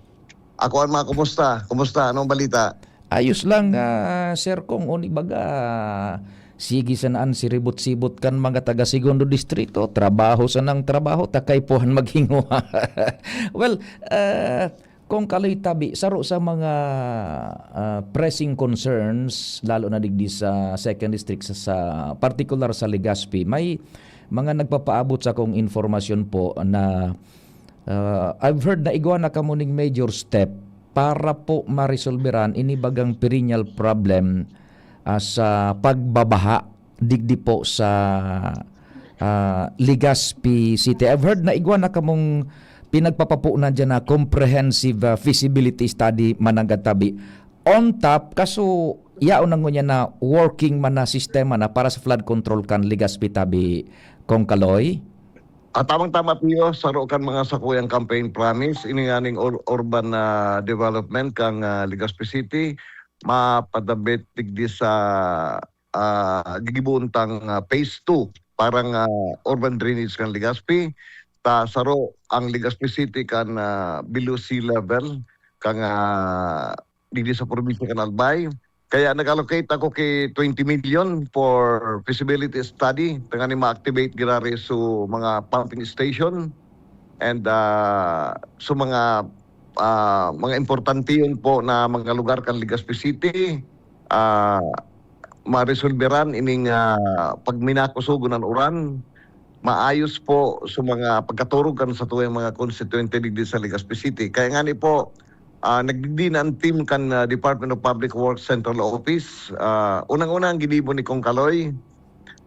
ako ang mga kumusta? Kumusta? Anong balita? Ayos lang, ah, Sir Kong, uni baga, sige sanaan siribot-sibot kan mga taga Segundo Distrito, trabaho sanang trabaho, takay puhan maghinguha. Well, ah, Kong Kaloy tabi, saro sa mga ah, pressing concerns, lalo na digdi sa Second District, sa, sa partikular sa Legazpi, may mga nagpapaabot sa kong informasyon po na ah, I've heard na igwa na kamo ning major step para po maresolberan ini bagang perennial problem ah, sa pagbabaha digdi po sa ah, Legazpi City. I've heard na igwa na kamong pinagpapapunan dyan na comprehensive ah, feasibility study mananggad tabi. On top, kaso yaon na ngunyan na working man na sistema na para sa flood control kan Legazpi tabi, Kong Kaloy? At tamang-tama, Pio, saro kan mga sakuyang campaign promise, ini nganing ur- urban ah, development kang ah, Legazpi City, mapadabit digdi sa ah, gigiboon tang ah, phase two, parang ah, urban drainage kan Legazpi. Ta saro ang Legazpi City kan ah, below sea level, kan ah, digdi sa probinsya kan Albay. Kaya nag-allocate ako ki twenty million for feasibility study, tanganing ma-activate giraray so mga pumping station and ah, so mga ah, mga importante yun po na mga lugar kan Legazpi City. Ah, maresolberan ining ah, pagminakusogon an uran, maayos po sa mga pagkaturog kan satuyang mga konstituyente digdi sa Legazpi City. Kaya ngani po, Ah, nagdigdi na ang team kan, ah, Department of Public Works Central Office. Ah, unang-una ang ginibo ni Kong Kaloy.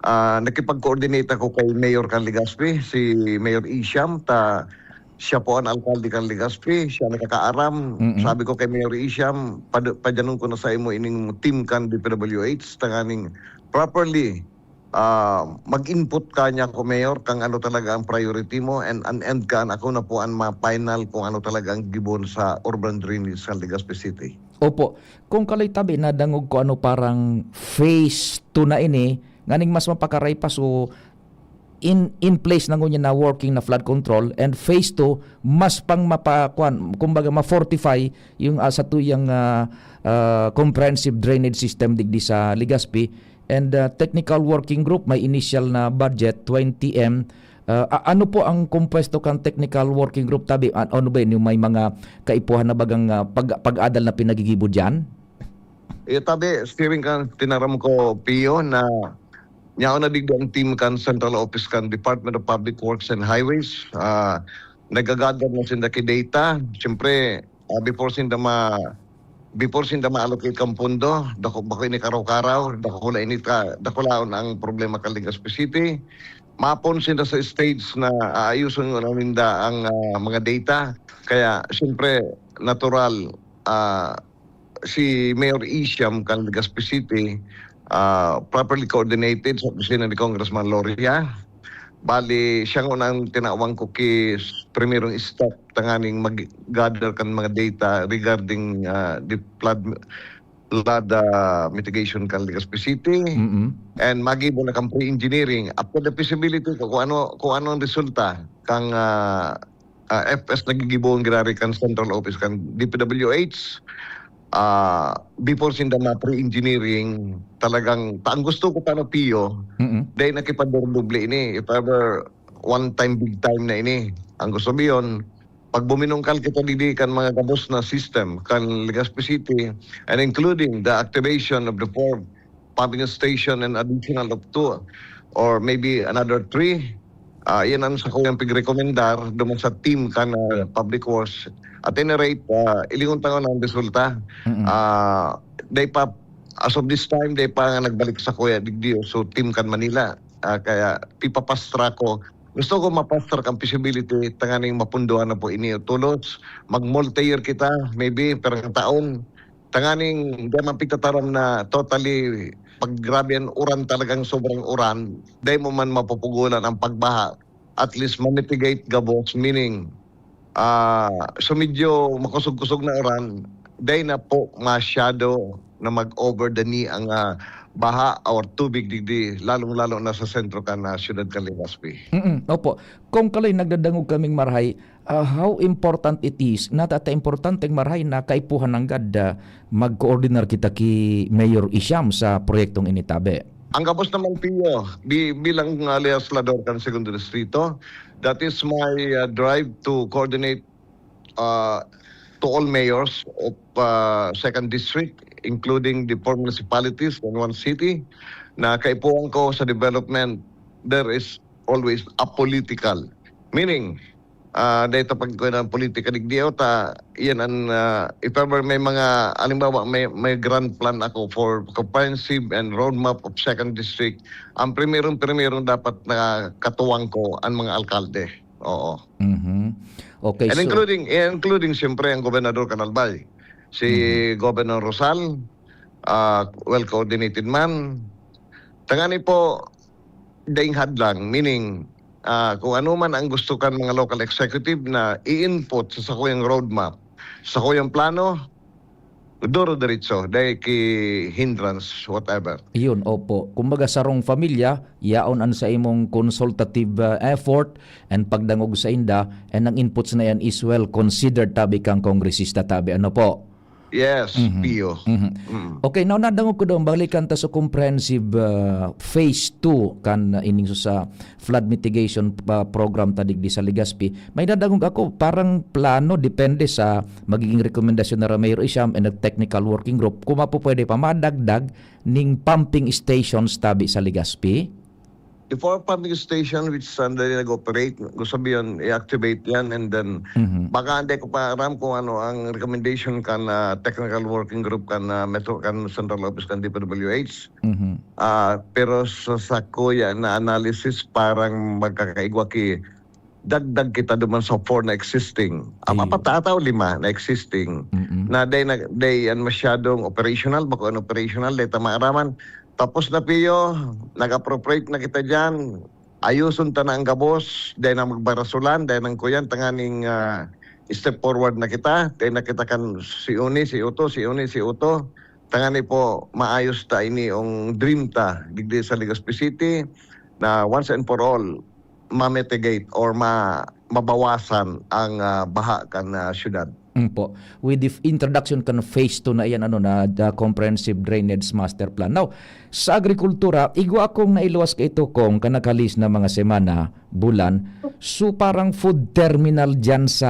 Ah, nakipag-coordinate ako kay Mayor kan Legazpi, si Mayor Isham, ta siya po ang alkalde kan Legazpi, siya nakakaaram. Mm-mm. Sabi ko kay Mayor Isham, "Pad-, padyanon ko na sa imo ining team kan D P W H, tanganing properly, ah, mag-input ka niya ko, Mayor, kang ano talaga ang priority mo, and an end kan ako na po ang ma-final kung ano talaga ang gibon sa urban drainage sa Legazpi City." Opo. Kong Kaloy, tabi, nadangog ko ano, parang phase two na ini, nganing mas mapakaray pa. So, in, in place na ngunyan na working na flood control, and phase two, mas pang mapa-, kwan, kumbaga, ma-fortify yung, ah, sa tuyang, ah, ah, comprehensive drainage system digdi sa Legazpi. And, ah, technical working group, may initial na budget, twenty M. Ah, a-, ano po ang kumpwesto kan technical working group, tabi? A-, ano ba yun? Yung may mga kaipuhan na bagang, ah, pag-, pag-adal na pinagigibo diyan? Eh, tabi, steering kan tinaram ko, Pio, na nyaon na digdi ang team kan Central Office kan Department of Public Works and Highways. Ah, nagagather na sinda ki data. Siyempre, ah, before sinda ma-, before sinda ma-allocate kang pondo, dako, bako ini karaw-karaw, dakula ini ka, dakulaon ang problema kan Legazpi City. Mapon sinda sa stage na aayuson na ninda ang, ah, mga data. Kaya, siyempre, natural, ah, si Mayor Isham kan Legazpi City, ah, properly coordinated sa opisina ni Congressman Loria. Bali, siya nguna ang tinawan ko ki primerong step tanganing mag-gather kan mga data regarding, ah, the flood, flood, ah, mitigation kan Legazpi City. Mm-mm. And magibo na kan pre-engineering. After the feasibility, kung ano, kung ano ang resulta kang, ah, ah, F S na gigibohon giraray kan central office kan D P W H, ah, before sinda ma-pre-engineering, talagang, ta-, ang gusto ko pa, no, Pio, Mm-mm. dahil nakipadurduble ini, if ever one time, big time na ini. Ang gusto mo yun, pag buminungkal kita digdi kan mga gabos na system kan Legazpi City, and including the activation of the four pumping station and additional of two or maybe another three. Ah, yan ang sakuyang pigrekomendar duman sa team kan, ah, Public Works. At any rate, ah, ilingon ta ngani ang resulta. Mm-mm. Ah, dai pa, as of this time, dai pa nga nagbalik sakuya digdi so team kan Manila. Ah, kaya pipapastra ko. Gusto ko mapastra ang feasibility tanganing mapunduhan na po ini tolos. Mag-multi-year kita, maybe, perang taon. Tanganing di man pigtataram na totally pag grabe ang uran, talagang sobrang uran, dai mo man mapupugolan ang pagbaha, at least ma-mitigate gabos, meaning, ah, so medyo makosog-kosog na uran, dai na po masyado na mag-over the knee ang, ah, baha or tubig digdi, lalong-lalo na sa sentro kan, ah, siyudad kan Legazpi. Mm, opo. Kong Kaloy, nagdadangog kaming marahay, ah, how important it is, na ta-, ta importanteng marahay na kaipuhan nanggad, ah, mag-coordinar kita ki Mayor Isham sa proyektong ini, tabi. Ang gabos naman, Pio, bi-, bilang, ah, legislador kan Segundo Distrito, that is my, ah, drive to coordinate, ah, to all mayors of, ah, Second District, including the four municipalities and one city, na kaipuhan ko sa development, there is always a political. Meaning, ah, dahil sa pagkuha ng politika digdi, ta, yan ang, ah, if ever may mga, halimbawa, may, may grand plan ako for comprehensive and roadmap of Second District, ang primerong-primerong dapat na katuwang ko ang mga alkalde. Oo. Mhm. Okay, And so including, including, siyempre, ang Gobernador kan Albay. Si Mhm. Governor Rosal, ah, well coordinated man. Tangani po, daing hadlang, meaning, ah, kung ano man ang gusto kan mga local executive na i-input sa sakuyang roadmap, sa sakuyang plano, duro diretso, dai ki hindrance, whatever. Iyon, opo. Kumbaga, sarong pamilya, yaon an sa imong consultative, ah, effort and pagdangog sa inda, and ang inputs na yan is well considered, tabi kang kongresista, tabi. Ano po? Yes, Mhm. Pio. Mhm. Mm. Okay, now nadangog ko daw, balikan ta sa comprehensive, ah, phase two kan, ah, ining sa flood mitigation, ah, program ta digdi sa Legazpi. May nadangog ako, parang plano, depende sa magiging rekomendasyon na Mayor Isham and the technical working group, kung mapupwede pa, madagdag ning pumping stations tabi sa Legazpi. four pumping station which sandali nag-operate, gusto sabihin, i-activate yan, and then Mhm. baka hindi ko pa aram kung ano ang recommendation kan ah, technical working group kan ah, Metro, kan Central Office kan D P W H. Mhm. Ah, pero sa, sa kuya na analysis, parang magkakaigwa ki dagdag kita duman sa four na existing. Ang Ayun. apat ata o lima na existing Mm-mm. na day na day yan masyadong operational, bako an operational, day ta maaraman. Tapos na, Pio, nag-appropriate na kita dyan. Ayuson ta na ang gabos, day na magbarasulan, day nang kuyan, tanganing ah, step forward na kita. Day na kita kan si Uni, si Uto, si Uni, si Uto. Tangani po, maayos ta ini ang dream ta digdi sa Legazpi City na once and for all, ma-mitigate or ma mabawasan ang ah, baha kan ah, syudad. Mm po. With the f- introduction kan phase two na iyan, ano, na the comprehensive drainage master plan. Now, sa agrikultura, igwa akong nailuwas kaito kong kanakalis na mga semana, bulan. So, parang food terminal dyan sa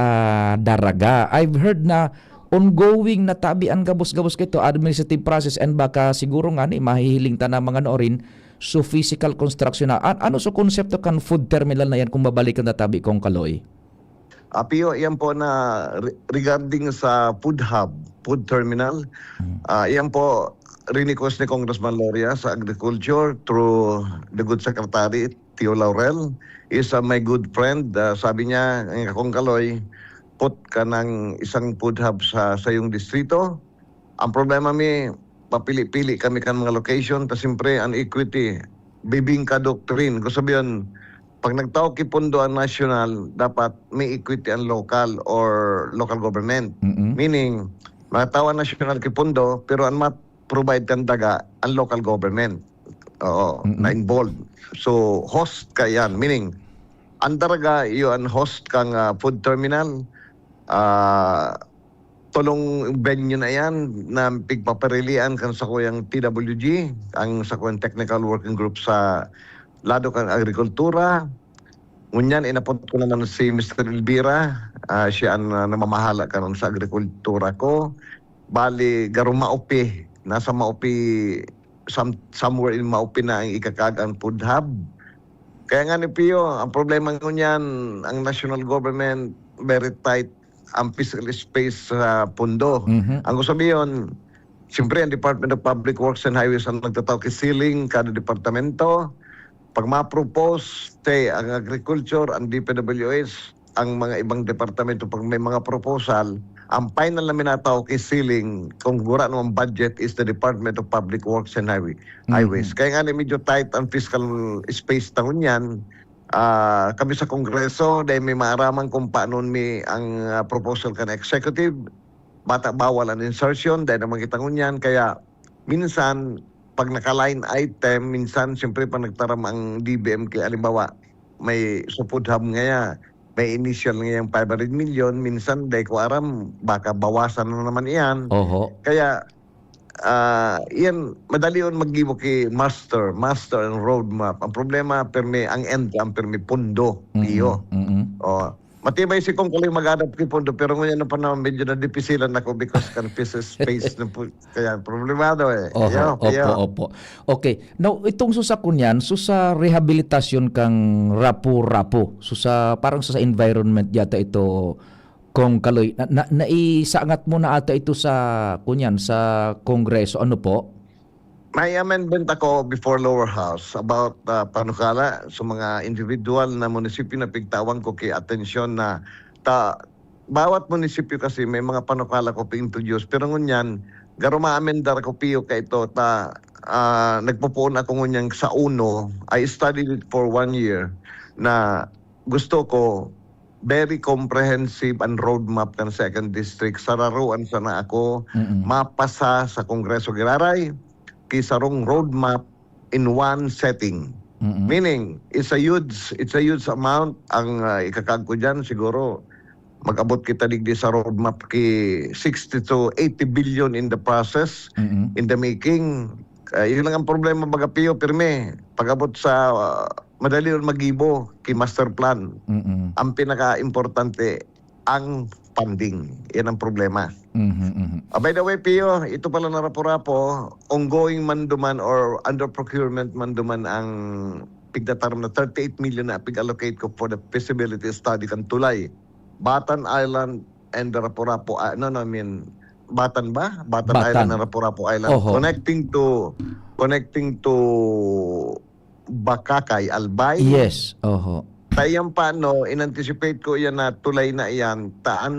Daraga. I've heard na ongoing na tabi ang gabos-gabos kaito, administrative process, and baka siguro nga ni mahihiling ta na mga noorin, so physical construction na. An- ano so konsepto kan food terminal na yan kung babalikan na tabi kong Kaloy? Apio, iyan po na re- regarding sa food hub, food terminal, Mm. ah, iyan po request ni Congressman Loria sa agriculture through the good secretary, Tio Laurel, is ah, my good friend. Ah, sabi niya, "Ang akong Kaloy, put ka ng isang food hub sa sayong distrito." Ang problema mi, papili-pili kami kan mga location, ta siyempre ang equity, bibingka doctrine. Gusto sabihin, pag nagtao ki pondo ang national, dapat may equity ang local or local government. Mm-mm. Meaning, magtao ang national ki pondo, pero ang ma-provide kan daga, ang local government. Oo, Mm-mm. na-involved. So, host ka yan. Meaning, ang Daraga, iyo ang host kang ah, food terminal. Ah, tolong venue na yan na pigpaparilian kan sakuyang T W G, ang sakuyang technical working group sa lado kan agrikultura. Ngunyan, inapot ko naman si Mister Elvira. Ah, siya ang ah, namamahala karon sa agrikultura ko. Bali, garo Maupi. Nasa Maupi, some, somewhere in Maupi na ang ikakag ang food hub. Kaya nga ni Pio, ang problema ngunyan, ang national government, very tight ang physical space sa pundo. Mhm. Ang gusto sabihin, siyempre, ang Department of Public Works and Highways ang nagtatao ki ceiling kada departamento. Pag ma-propose, say, ang agriculture, ang D P W H, ang mga ibang departamento, pag may mga proposal, ang final na minatao ki ceiling, kung gura naman budget, is the Department of Public Works and Highway, Mhm. Highways. Kaya nga ni medyo tight ang fiscal space ta ngunyan. Ah, kami sa Kongreso, dahil may maaraman kung paano mi ang ah, proposal kan executive, bata bawal ang insertion, dahil naman kita ngunyan. Kaya minsan, pag naka-line item, minsan, siyempre, pag nagtaram ang D B M ki, halimbawa, may supod hub ngaya, may initial ngayang five hundred million, minsan, dahil ko aram, baka bawasan na naman iyan. Oho. Kaya, ah, iyan, madali yun maggibo ki master, master and roadmap. Ang problema, permi, ang end, ang permi pundo, Mm-mm. Pio. Mm-mm. Oh, matibay si Kong Kaloy mag-adapt ki pundo, pero ngayon na panahon, medyo nadipisilan ako because kan physical space na po. Kaya problemado eh. Oho, Yo, opo, yo. opo. Okay. Now, itong susa kunyan, susa rehabilitasyon kang Rapu-Rapu. Susa, parang susa environment yata ito, Kong Kaloy. Na, na, naisangat mo na ata ito sa, kunyan, sa Kongreso. Ano po? May amendment ako before lower house about uh, panukala sa mga individual na munisipyo na pigtawan ko ki atensyon na ta bawat munisipyo kasi may mga panukala ko pa-introduce, pero ngunyan garo ma-amendar ko, Pio, ka ito ta ah, nagpupuon ako ngunyan sa uno. I studied it for one year na gusto ko very comprehensive and roadmap kan second district. Sararuan sana ako Mm-mm. mapasa sa Kongreso giraray ki sarong roadmap in one setting. Mm-mm. Meaning, it's a huge, it's a huge amount ang ah, ikakag ko diyan. Siguro mag-abot kita digdi sa roadmap ki sixty to eighty billion in the process, Mm-mm. in the making. Ah, yun lang ang problema, baga, Pio, pirmi. Pag-abot sa ah, madali yun magibo ki master plan. Mm-mm. Ang pinaka-importante, ang funding. Yan ang problema. Mhm, mhm. Ah, by the way, Pio, ito pala na Rapu-Rapu, ongoing man duman or under procurement man duman ang pigtataram na thirty-eight million na pig-allocate ko for the feasibility study kan tulay. Batan Island and the Rapu-Rapu, ah, no, no, I mean, Batan ba? Batan Batan. Island and Rapu-Rapu Island. Oho. Connecting to, connecting to Bacacay, Albay. Yes, oho. Tayang pa, no, in-anticipate ko yan na tulay na yan, taan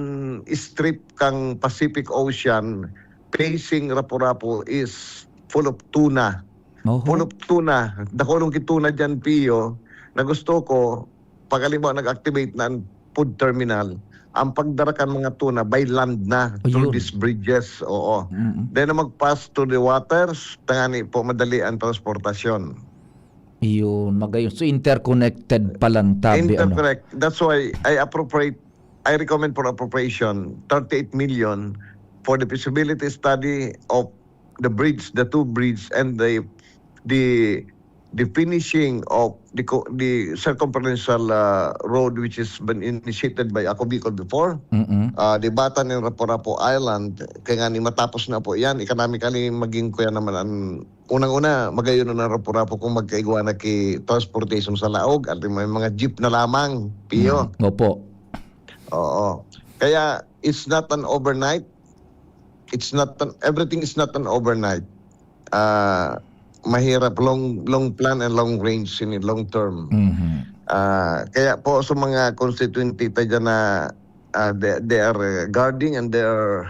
strip kang Pacific Ocean, facing Rapu-Rapu is full of tuna. Oho. Full of tuna. Dakulong ki tuna dyan, Pio, na gusto ko, pag halimbawa nag-activate na ang food terminal, ang pagdara kan mga tuna by land na through Ayun. these bridges. Oo. Mm. Then na mag-pass to the waters, tangani po madali ang transportasyon. Iyon, magayon. So, interconnected palan tabi, ano? Interconnect. That's why I appropriate, I recommend for appropriation thirty-eight million for the feasibility study of the bridge, the two bridge, and the, the, the finishing of the co-, the circumferential, uh, road which has been initiated by Ako Bicol before. Mm-mm. Uh, the Batan and Rapu-Rapu Island, kaya nga ni matapos na po yan, economically maging kuya naman ang unang-una, magayon na Rapu-Rapu kung magkaigwa na ki transportation sa laog at may mga jeep na lamang, Pio. Mm, opo. Oo. Kaya it's not an overnight. It's not an, everything is not an overnight. Ah, mahirap, long, long plan and long range in long term. Mhm. Ah, kaya po sa mga constituente ta dyan na, ah, they, they are, uh, guarding and they are,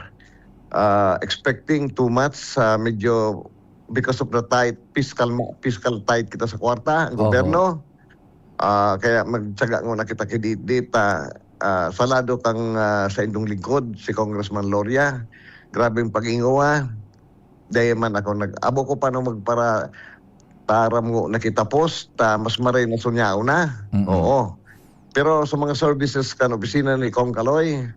uh, expecting too much, ah, medyo because of the tight fiscal ma-, fiscal tight kita sa kwarta, ang Oho. gobyerno. Ah, kaya magtiyaga nguna kita ki di, di ta, ah, sa lado kang, ah, sa indong lingkod, si Congressman Loria. Grabeng pag-ingowa. Dai man ako nag-, abo ko pa nung magpara-, taram ngo na kita post, ta mas maray na sunyao na. Mm-mm. Oo. Pero sa mga services kan opisina ni Cong Kaloy,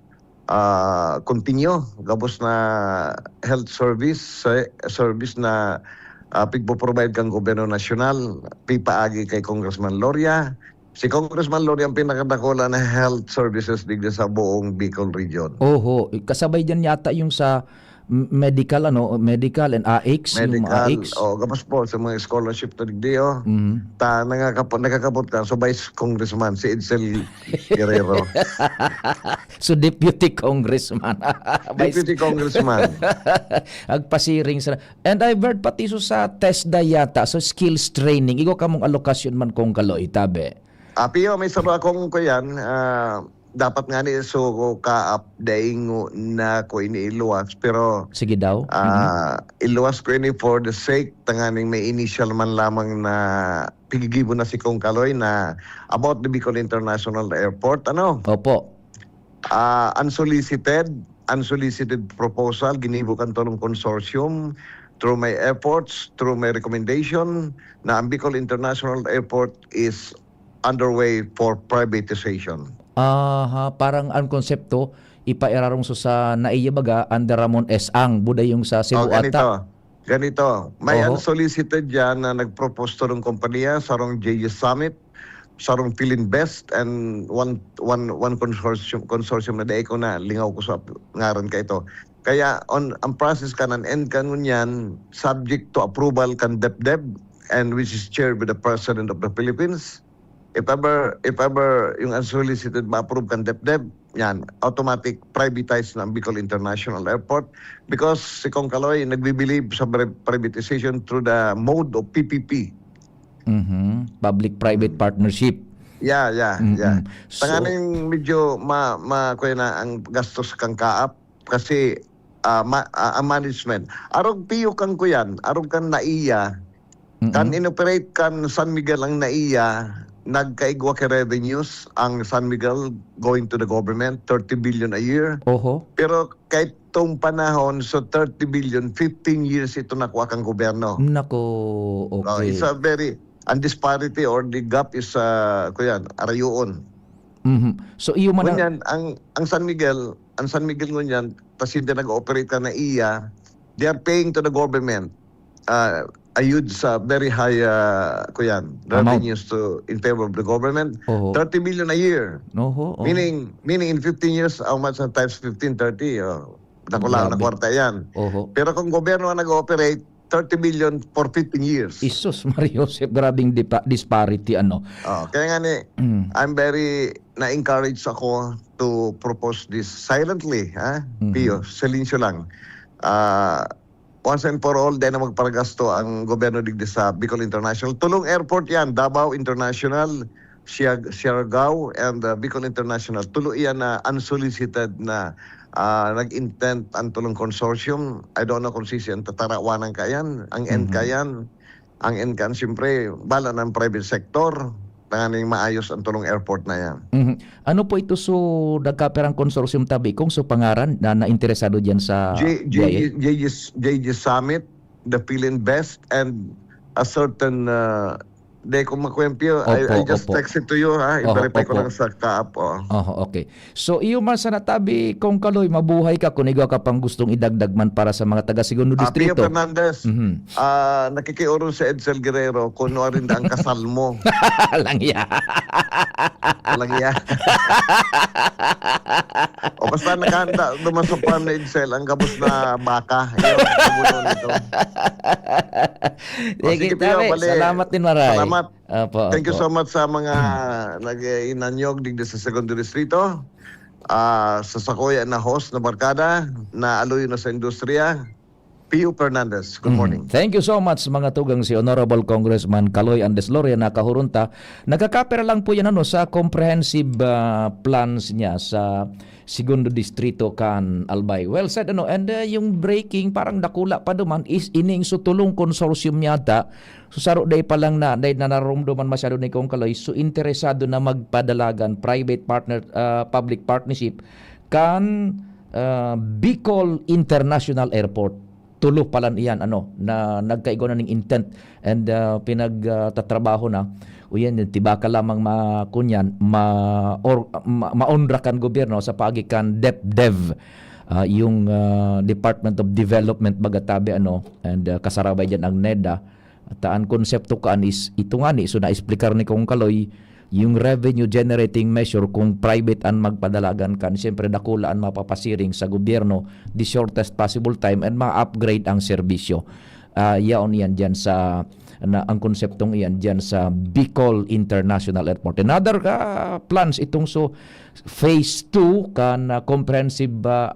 ah, continue. Gabos na health service, se-, service na, ah, pigpo-provide kan gobyerno nasyonal, pipaagi kay Congressman Loria. Si Congressman Loria ang pinakadakula na health services digdi sa buong Bicol Region. Oho, kasabay diyan yata yung sa m-, medical, ano, medical and A I C S, yung mga Medical, A I C S. Oh, gabos po sa mga scholarship ta digdi, oh. Mhm. Ta, nangakap-, nakakapot ka, so Vice Congressman, si Edsel Guerrero. So, Deputy Congressman. Vice Deputy Congressman. Agpasiring sa, and I've heard pati so sa TESDA yata, so skills training. Igwa kamong alokasyon man Cong Kaloy, tabi. Ah, Pio, may saro akong kuyan, ah, dapat nga ni so ko kaap daing na ko ini iluwas, pero, Sige daw. Mhm. ah, iluwas ko ini for the sake tanganing may initial man lamang na pigigibo na si Cong Kaloy na about the Bicol International Airport, ano? Opo. Ah, unsolicited, unsolicited proposal, ginibo kan tolong consortium through my efforts, through my recommendation, na ang Bicol International Airport is underway for privatization. Aha, parang ang konsepto, ipairarong so sa naiya baga, under Ramon S. Ang, buday yung sa Cebu Oh, ata. ganito. Ganito, may Oho. unsolicited yan na nagpropose to ng kompanya, sarong J G Summit, sarong Filinvest, and one, one, one consortium, consortium na dai ko na lingaw ko sa ngaran ka ito. Kaya on, ang process ka ng end ka ngunyan, subject to approval kan DepDep, and which is chaired by the President of the Philippines. If ever, if ever yung unsolicited ma-approve kan DepDep, yan, automatic privatize na ang Bicol International Airport because si Cong Kaloy nagbibilib sa pri-, privatization through the mode of P P P. Mhm. Public-private Mm. partnership. Yeah, yeah, Mm-mm. yeah. So Tanganing medyo ma-, ma-, kuya na ang gastos kang kaap kasi, ah, ma-, ah, ang management. Arog piyo kang kuyan, arog kan naiya, Mm-mm. kan inoperate kan San Miguel ang naiya, nagkaigwa ki revenues ang San Miguel going to the government, thirty billion a year. Oho. Pero kahit tong panahon, so thirty billion, fifteen years ito nakuha kang gobyerno. Nako, Oh, okay. it's a very, ang disparity or the gap is, ah, kuyan, arayoon. Mhm. So, iyo man ang Ngunyan, ang, ang San Miguel, ang San Miguel ngunyan, ta sinda nag-ooperate ka na iya, they are paying to the government, ah, a huge, ah, very high, ah, kuyan, Amount. revenues to, in favor of the government, Oho. thirty billion a year. Oho, oho. Meaning, meaning in fifteen years, how much na times fifteen, thirty, oh, dakula na Grabe. kwarta yan. Oho. Pero kung gobyerno ang nag-ooperate, thirty billion for fifteen years. Isus, Mario Joseph, grabing dipa-, disparity, ano? Oh, kaya nga ni, Mm. I'm very na-encourage ako to propose this silently, ha? Mhm. Pio, silencio lang. Ah, once and for all, dai na magparagasto ang gobyerno digdi sa Bicol International. Tulong airport yan, Davao International, Siag-, Siargao, and, uh, Bicol International. Tulo iyan na unsolicited na, ah, nag-intent ang tulong consortium. I don't know kung sisi ang tatarawanan kayan, ang end Mhm. kayan. Ang end kan, siyempre, bala ng private sector, tanganing maayos ang tulong airport na yan. Mhm. Ano po ito, so, nagkapirang consortium tabi kung so pangaran na, na interesado diyan sa J-, J J, B I A? J J, J J Summit, the Philippine Best, and a certain, uh, de kung makwempyo, I, Opo, I just opo. text it to you, ha? Oho, I-verify ko opo. lang sa kaap, oh. Oho, okay. So, iyo man sana tabi, Kong Kaloy, mabuhay ka kun igwa ka pang gustong idagdag man para sa mga taga Segundo Ah, Pio Distrito. Fernandez, Mhm. ah, nakikiorong si Edsel Guerrero kung ano rin ang kasal mo. Langya. Langya. O basta nakahanda duman sa farm ni Edsel ang gabos na baka. Yun, ang gulo nito. O, Sige, sige, Pio, tabi. bali. Salamat din, maray. Salamat. Opo, Thank you opo. so much sa mga nag-inanyog digdi sa Segundo Distrito. Ah, sa sakuya na host na barkada, na aluyon na sa industriya, Pio Fernandez. Good Mhm. morning. Thank you so much, mga tugang, si Honorable Congressman Kaloy Andes Loria, nakahurunta. Nagkakapira lang po yan, ano, sa comprehensive, ah, plans niya sa Segundo Distrito kan Albay. Well said, ano, and, ah, yung breaking, parang dakula pa duman, is ining sutulong consortium yata. So, saro day pa lang na, day na narumduman masyado ni Kong Kaloy. So, interesado na magpadalagan private partner, ah, public partnership kan, ah, Bicol International Airport. Tulo pa lang iyan, ano, na nagkaigwa na ning intent and, ah, pinag, ah, tatrabaho na. O yan, tibaka lamang ma-, kunyan, ma-, or, ma-, maonra kan gobyerno sa paagi kan DepDev, ah, yung, ah, Department of Development, baga tabi, ano, and, ah, kasarabay dyan ang NEDA. At ang konsepto kaan is ito nga ni, so naexplikar ni Kong Kaloy, yung revenue generating measure kung private ang magpadalagan kan, siyempre dakula ang mapapasiring sa gobyerno, the shortest possible time, and ma-upgrade ang serbisyo. Ah, yaon yan dyan sa, na, ang konseptong iyan dyan sa Bicol International Airport. Another, ah, plans itong so phase two kan, ah, comprehensive, ah,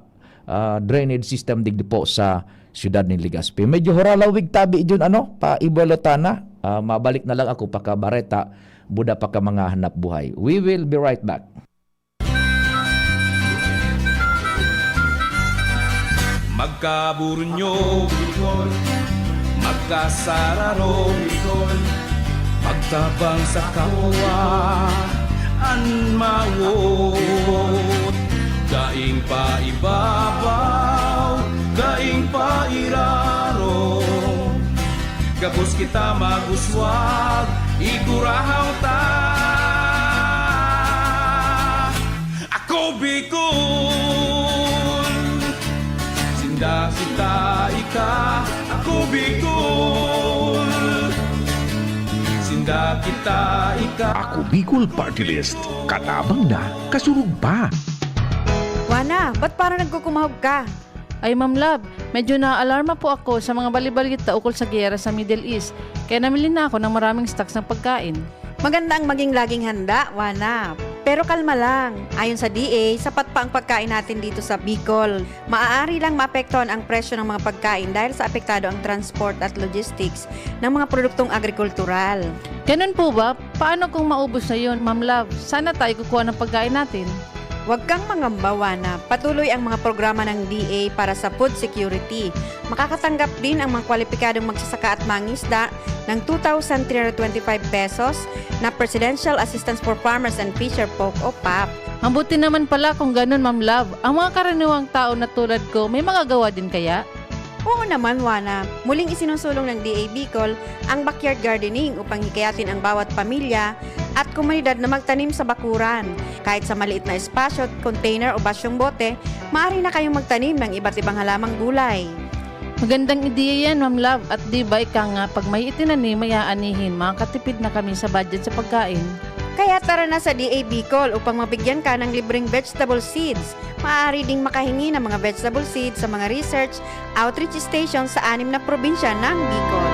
ah, drainage system digdi po sa siyudad nin Legazpi. Medyo huralawig tabi dyan, ano, pa Ibalotana. Ah, mabalik na lang ako paka Bareta, buda pa ka mga hanap buhay. We will be right back. Magkaburunyo, Bicol. Magkasararo, Bicol. Magtabang sa kapwa, an mawot. Daing paibabaw, daing pairarom. Gabos kita mag-uswag, igurahaw ta. Ako Bicol, sinda kita ika. Ako Bicol, sinda kita ika. Ako Bicol Party List, katabang na, kasurog pa. Wana, ba't parang nagkukumahog ka? Ay, Ma'am Love, medyo naaalarma po ako sa mga bali-balita ukol sa giyera sa Middle East, kaya namili na ako ng maraming stocks ng pagkain. Maganda ang maging laging handa, Wana. Pero kalma lang. Ayon sa D A, sapat pa ang pagkain natin dito sa Bicol. Maaari lang maapektuhan ang presyo ng mga pagkain dahil sa apektado ang transport at logistics ng mga produktong agrikultural. Ganun po ba? Paano kung maubos na yun, Ma'am Love? Saan na tayo kukuha ng pagkain natin? Huwag kang mangamba, Wana. Patuloy ang mga programa ng D A para sa food security. Makakatanggap din ang mga kwalipikadong magsasaka at mangisda ng two thousand three hundred twenty-five pesos na Presidential Assistance for Farmers and Fisher Folk o pap. Mabuti naman pala kung ganun, Ma'am Love. Ang mga karaniwang tao na tulad ko, may magagawa din kaya? Oo naman, Wana. Muling isinusulong ng D A Bicol ang backyard gardening upang hikayatin ang bawat pamilya at komunidad na magtanim sa bakuran. Kahit sa maliit na espasyo, container o basyong bote, maaari na kayong magtanim ng iba't ibang halamang gulay. Magandang ideya yan, Ma'am Love. At di ba ika nga, pag may itinanim, may aanihin, makakatipid na kami sa budget sa pagkain. Kaya tara na sa D A Bicol upang mabigyan ka ng libreng vegetable seeds. Maaari ding makahingi ng mga vegetable seeds sa mga research outreach station sa anim na probinsya ng Bicol.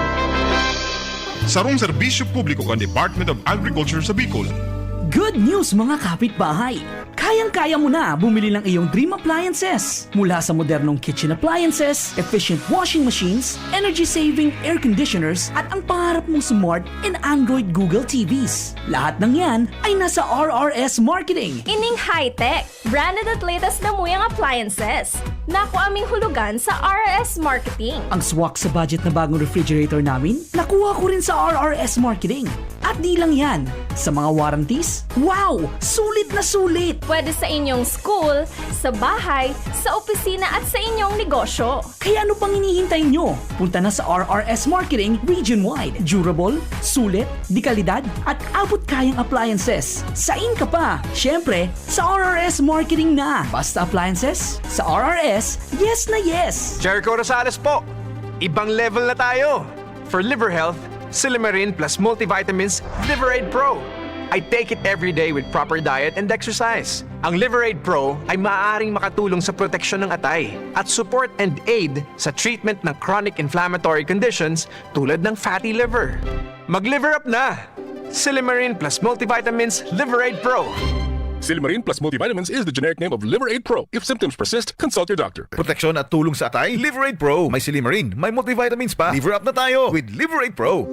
Sarong serbisyo publiko kan Department of Agriculture sa Bicol. Good news, mga kapitbahay! Kayang-kaya mo na bumili ng iyong dream appliances. Mula sa modernong kitchen appliances, efficient washing machines, energy-saving air conditioners, at ang pangarap mong smart and Android Google T Vs. Lahat ng yan ay nasa R R S Marketing. Ining high-tech, branded at latest na muyang appliances. Naku aming hulugan sa R R S Marketing. Ang swak sa budget na bagong refrigerator namin, nakuha ko rin sa R R S Marketing. At di lang yan, sa mga warranties, wow! Sulit na sulit! Pwede sa inyong school, sa bahay, sa opisina at sa inyong negosyo. Kaya ano pang hinihintay nyo? Punta na sa R R S Marketing Region Wide. Durable, sulit, de kalidad, at abot kayang appliances. Sain ka pa? Siyempre, sa R R S Marketing na. Basta appliances, sa R R S, yes na yes! Jericho Rosales po! Ibang level na tayo! For liver health, Silimarin plus multivitamins Liver Aid Pro. I take it every day with proper diet and exercise. Ang Liver Aid Pro ay maaaring makatulong sa proteksyon ng atay at support and aid sa treatment ng chronic inflammatory conditions tulad ng fatty liver. Mag-liver up na! Silimarin plus multivitamins Liver Aid Pro. Silimarin plus multivitamins is the generic name of Liver Aid Pro. If symptoms persist, consult your doctor. Proteksyon at tulong sa atay, Liver Aid Pro. May silimarin, may multivitamins pa. Liver up na tayo with Liver Aid Pro.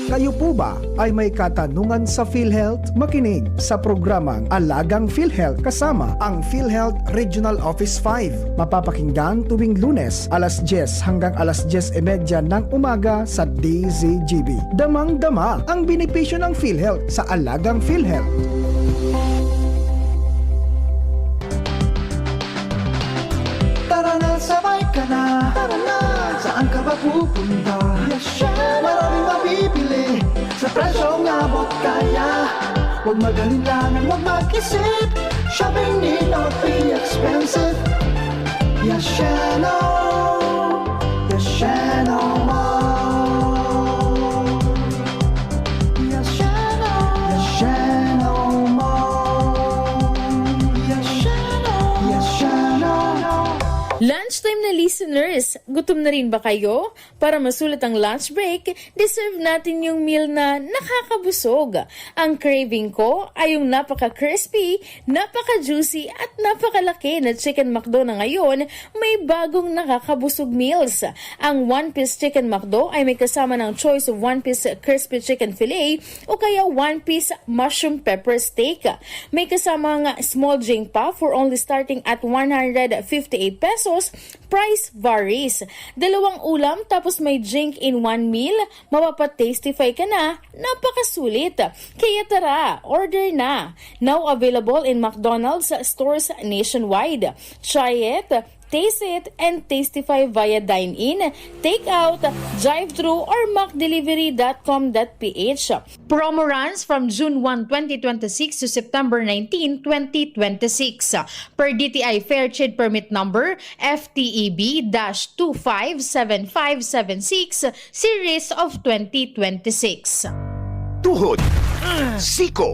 Kayo po ba ay may katanungan sa PhilHealth? Makinig sa programang Alagang PhilHealth kasama ang PhilHealth Regional Office five. Mapapakinggan tuwing Lunes, alas dyes hanggang alas dyes y media ng umaga sa D Z G B. Damang-dama ang benepisyo ng PhilHealth sa Alagang PhilHealth. Tara na, sabay ka na. Tara na. Saan ka ba pupunta? Yes, syempre. Maraming mabibili sa presyong abot kaya. Huwag mag-alinlangan, huwag mag-isip. Shopping need not be expensive. Yes, Sheno. Yes, Sheno Mall. Yes, Sheno. Yes, Sheno Mall. Yes, Sheno. Yes, Sheno. Lunchtime na listeners, gutom na rin ba kayo? Para masulit ang lunch break, deserve natin yung meal na nakakabusog. Ang craving ko ay yung napaka-crispy, napaka-juicy at napakalaki na Chicken McDo na ngayon may bagong nakakabusog meals. Ang One Piece Chicken McDo ay may kasama ng choice of One Piece Crispy Chicken Fillet o kaya One Piece Mushroom Pepper Steak. May kasamang small drink pa for only starting at one hundred fifty-eight pesos. Price varies. Dalawang ulam tapos may drink in one meal, mapapa-tastify ka na, napakasulit. Kaya tara, order na! Now available in McDonald's stores nationwide. Try it, taste it, and tastify via dine-in, take-out, drive-thru, or mac delivery dot com dot p h. Promo runs from June one, twenty twenty-six to September nineteen, twenty twenty-six. Per D T I Fair Trade Permit Number F T E B dash two five seven five seven six, Series of twenty twenty-six. Tuhod, siko,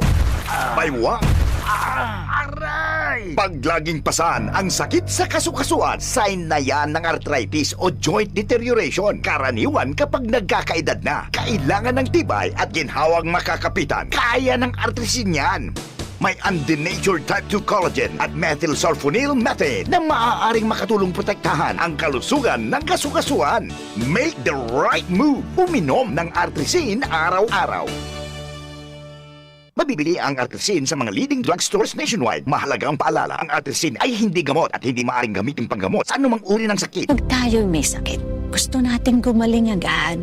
baywang, aray! Paglaging pasan ang sakit sa kasukasuan, sign na yan ng arthritis o joint deterioration. Karaniwan kapag nagkakaedad na, kailangan ng tibay at ginhawang makakapitan. Kaya ng artrisin yan. May undenatured type two collagen at methylsulfonyl methane na maaaring makatulong protektahan ang kalusugan ng kasukasuan. Make the right move. Uminom ng Artrisin araw-araw. Mabibili ang Artrisin sa mga leading drugstores nationwide. Mahalagang paalala, ang Artrisin ay hindi gamot at hindi maaaring gamitin panggamot sa anumang uri ng sakit. Pag tayo'y may sakit, gusto nating gumaling agad.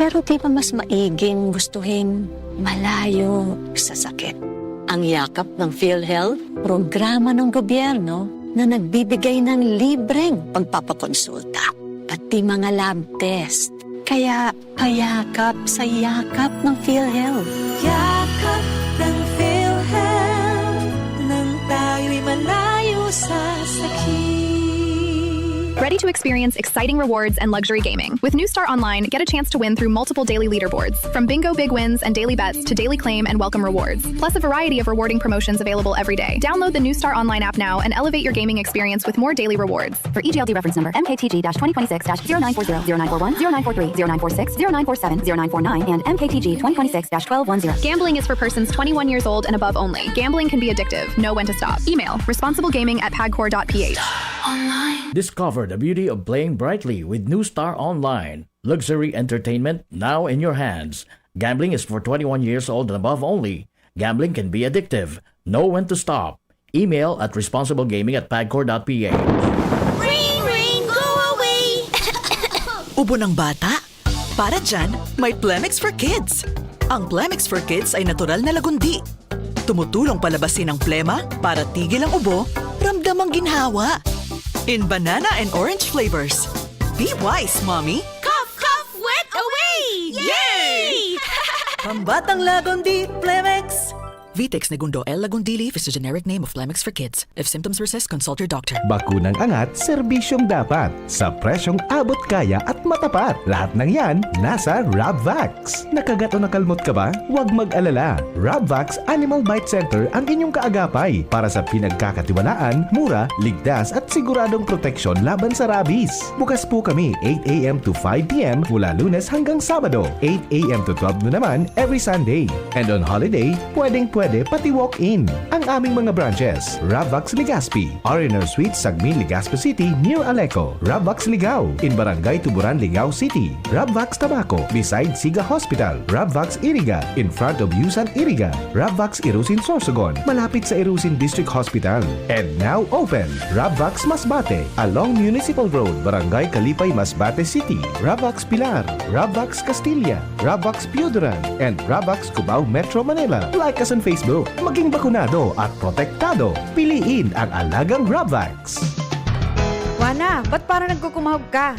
Pero di ba mas maiging gustuhin malayo sa sakit? Ang yakap ng PhilHealth, programa ng gobyerno na nagbibigay ng libreng pagpapakonsulta, pati mga lab test. Kaya payakap sa yakap ng PhilHealth. Yakap ng PhilHealth, nang tayo'y malayo sa sakit. Ready to experience exciting rewards and luxury gaming? With New Star Online, get a chance to win through multiple daily leaderboards, from bingo big wins and daily bets to daily claim and welcome rewards, plus a variety of rewarding promotions available every day. Download the New Star Online app now and elevate your gaming experience with more daily rewards. For E G L D reference number, M K T G dash twenty twenty-six dash zero nine four zero, zero nine four one, zero nine four three, zero nine four six, zero nine four seven, zero nine four nine, and M K T G twenty twenty-six dash twelve one zero. Gambling is for persons twenty-one years old and above only. Gambling can be addictive. Know when to stop. Email responsiblegaming at pagcor dot p h. Discover the beauty of playing brightly with New Star Online. Luxury entertainment now in your hands. Gambling is for twenty-one years old and above only. Gambling can be addictive. Know when to stop. Email at responsiblegaming at pagcor dot p h. Ring, ring, go away! Ubo ng bata? Para dyan, may Plemex for Kids. Ang Plemex for Kids ay natural na lagundi. Tumutulong palabasin ang plema para tigil ang ubo, ramdam ang ginhawa. In banana and orange flavors. Be wise, mommy! Cough, cough, wet away! Yay! Pambatang Lagundi, Plemex! Vitex Negundo L. Lagundili is the generic name of Plemex for kids. If symptoms persist, consult your doctor. Bakunang angat, serbisyong dapat. Sa presyong abot kaya at matapat. Lahat ng yan, nasa Rabvax. Nakagat o nakalmot ka ba? Huwag mag-alala. Rabvax Animal Bite Center ang inyong kaagapay para sa pinagkakatiwalaan, mura, ligtas at siguradong proteksyon laban sa rabies. Bukas po kami eight a.m. to five p.m. mula Lunes hanggang Sabado, eight a.m. to twelve noon naman every Sunday. And on holiday, pwedeng-pwede pati walk-in. Ang aming mga branches, Rabvax Legazpi, R and R Suite, Sagmin, Legazpi City, near Aleco, Rabvax Ligao, in Barangay Tuburan, Ligao City, Rabvax Tabaco, beside Siga Hospital, Rabvax Iriga, in front of Yusan Iriga, Rabvax Irusin Sorsogon, malapit sa Irusin District Hospital. And now open, Rabvax Masbate, along Municipal Road, Barangay Kalipay, Masbate City, Rabvax Pilar, Rabvax Castilla, Rabvax Pioduran, and Rabvax Cubao, Metro Manila. Like us on Facebook. Maging bakunado at protektado. Piliin ang alagang Rabvax. Wana, ba't parang nagkukumahog ka?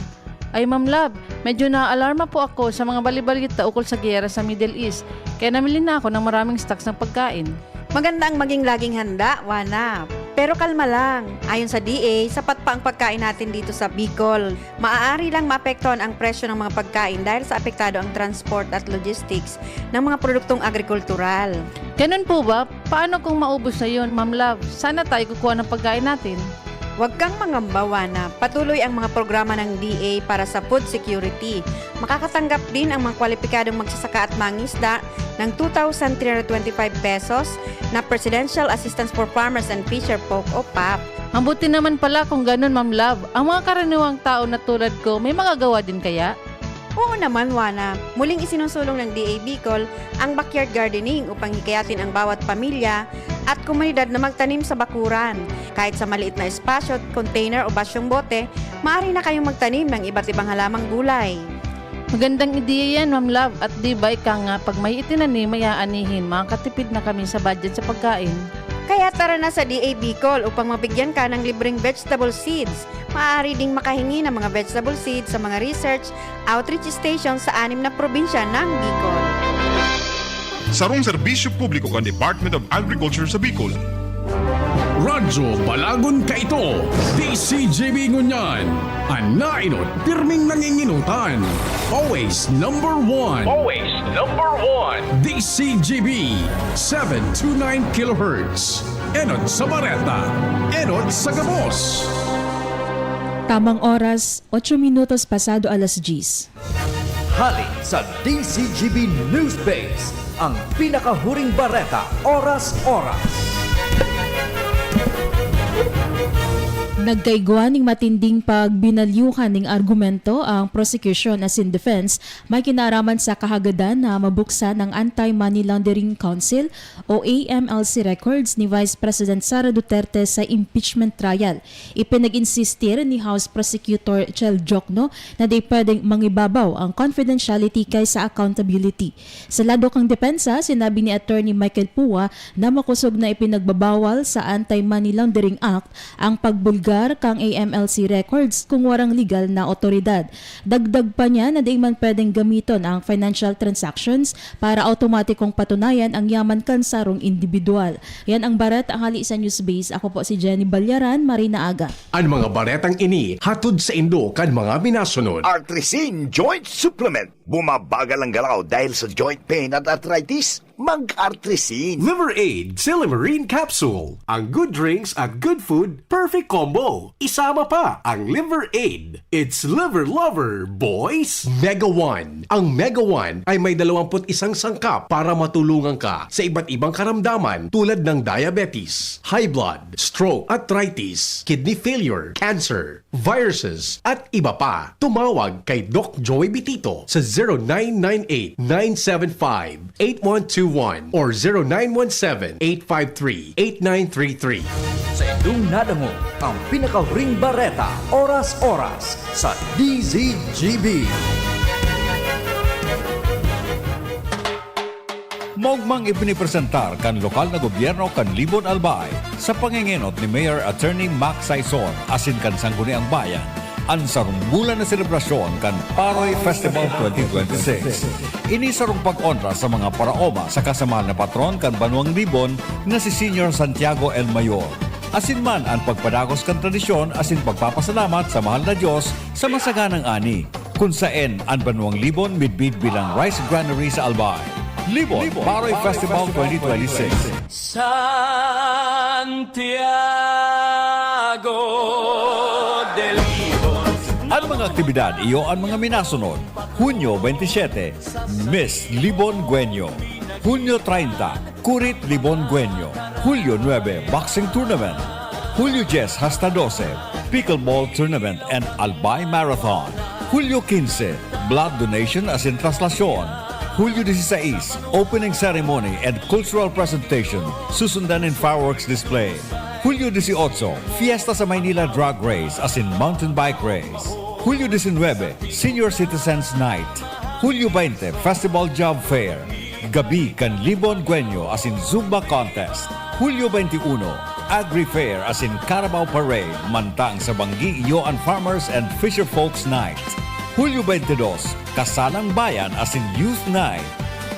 Ay, Ma'am Love, medyo naaalarma po ako sa mga balibalita ukol sa giyera sa Middle East, kaya namili na ako ng maraming stocks ng pagkain. Maganda ang maging laging handa, Wana. Pero kalma lang. Ayon sa D A, sapat pa ang pagkain natin dito sa Bicol. Maaari lang maapektuhan ang presyo ng mga pagkain dahil sa apektado ang transport at logistics ng mga produktong agrikultural. Ganun po ba? Paano kung maubos na yun, Ma'am Love? Saan na tayo kukuha ng pagkain natin? Huwag kang mangamba, Wana. Patuloy ang mga programa ng D A para sa food security. Makakatanggap din ang mga kwalipikadong magsasaka at mangisda ng two thousand three hundred twenty-five pesos na Presidential Assistance for Farmers and Fisher Folk o pap. Mabuti naman pala kung ganun, Ma'am Love. Ang mga karaniwang tao na tulad ko, may magagawa din kaya? Oo naman, Wana. Muling isinusulong ng D A Bicol ang backyard gardening upang hikayatin ang bawat pamilya at komunidad na magtanim sa bakuran. Kahit sa maliit na espasyo, container o basyong bote, maaari na kayong magtanim ng iba't ibang halamang gulay. Magandang ideya yan, Ma'am Love. At di ba ika nga, pag may itinanim, may aanihin, makakatipid na kami sa budget sa pagkain. Kaya tara na sa D A Bicol upang mabigyan ka ng libreng vegetable seeds. Maaari ding makahingi ng mga vegetable seeds sa mga research outreach station sa anim na probinsya ng Bicol. Sarong serbisyo publiko kan Department of Agriculture sa Bicol. Radyo Balagon Kaito, D C G B ngunyan, an nainot pirming nanginginutan. Always number one. Always number one. D C G B, seven two nine kilohertz. Enot sa bareta, enot sa gabos. Tamang oras, otso minutos pasado alas diyes. Hali sa D C G B News Base, ang pinakahuring bareta, oras-oras. Nagkaigwa ning matinding pagbinalyuhan ning argumento ang prosecution asin defense may kinaaraman sa kahagadan na mabuksan ang Anti-Money Laundering Council o A M L C records ni Vice President Sara Duterte sa impeachment trial. Ipinag-insistir ni House Prosecutor Chel Diokno na di pwedeng mangibabaw ang confidentiality kaysa accountability. Sa lado kang depensa, sinabi ni Attorney Michael Pua na makosog na ipinagbabawal sa Anti-Money Laundering Act ang pagbulgar lugar kan A M L C records kung warang legal na awtoridad. Dagdag pa niya na dai man pwedeng gamiton ang financial transactions para awtomatikong patunayan ang yaman kan sarong indibidwal. Yan ang bareta hali sa Newsbase. Ako po si Jenny Balyaran. Maray na aga. An mga baretang ini hatod saindo kan mga minasunod. Artrisin Joint Supplement. Bumabagal ang galaw dahil sa joint pain at arthritis? Mag-Artrisin. Liver Aid, Silymarin Capsule. Ang good drinks at good food, perfect combo. Isama pa ang Liver Aid. It's Liver Lover, boys! Mega One. Ang Mega One ay may dalawampu't isang sangkap para matulungan ka sa iba't ibang karamdaman tulad ng diabetes, high blood, stroke, arthritis, kidney failure, cancer, viruses, at iba pa. Tumawag kay Doc Joey Bitito sa zero nine nine eight, nine seven five, eight one two one or zero nine one seven, eight five three, eight nine three three. Sa inyong nadangog ang pinakahuring bareta, oras-oras, sa D Z G B. Maugmang ipinipresentar kan lokal na gobyerno kan Libon, Albay, sa pangengenot ni Mayor Attorney Mac Saison asin kan Sangguniang Bayan, an sarong bulan na selebrasyon kan Paroy Festival twenty twenty-six. Ini sarong pag-onra sa mga paraoma saka sa mahal na patron kan banwang Libon na si Señor Santiago el Mayor, asin man an pagpadagos kan tradisyon asin pagpapasalamat sa mahal na Dios sa masaganang ani, kun saen an banwang Libon midbid bilang rice granary sa Albay. Libon Paroy Festival twenty twenty-six. Santiago de Libon. An mga aktibidad iyo an mga minasunod: Hunyo twenty-siete, Miss Libon Guenyo. Hunyo treinta, Kurit Libon Guenyo. Hulyo nuebe, Boxing Tournament. Hulyo dyes hasta dose, Pickleball Tournament and Albay Marathon. Hulyo quince, Blood Donation asin Traslasyon. Hulyo dieciséis, Opening Ceremony and Cultural Presentation, susundan nin fireworks display. Hulyo dieciocho, Fiesta sa Maynila Drag Race asin Mountain Bike Race. Hulyo diecinuebe, Senior Citizens Night. Hulyo veinte, Festival Job Fair. Gabi kan Libon Guenyo asin Zumba Contest. Hulyo veintiuno, Agri Fair asin Carabao Parade, mantang sa Banggi iyo an Farmers and Fisher Folks Night. Hulyo veintidos, Kasalang Bayan asin Youth Night.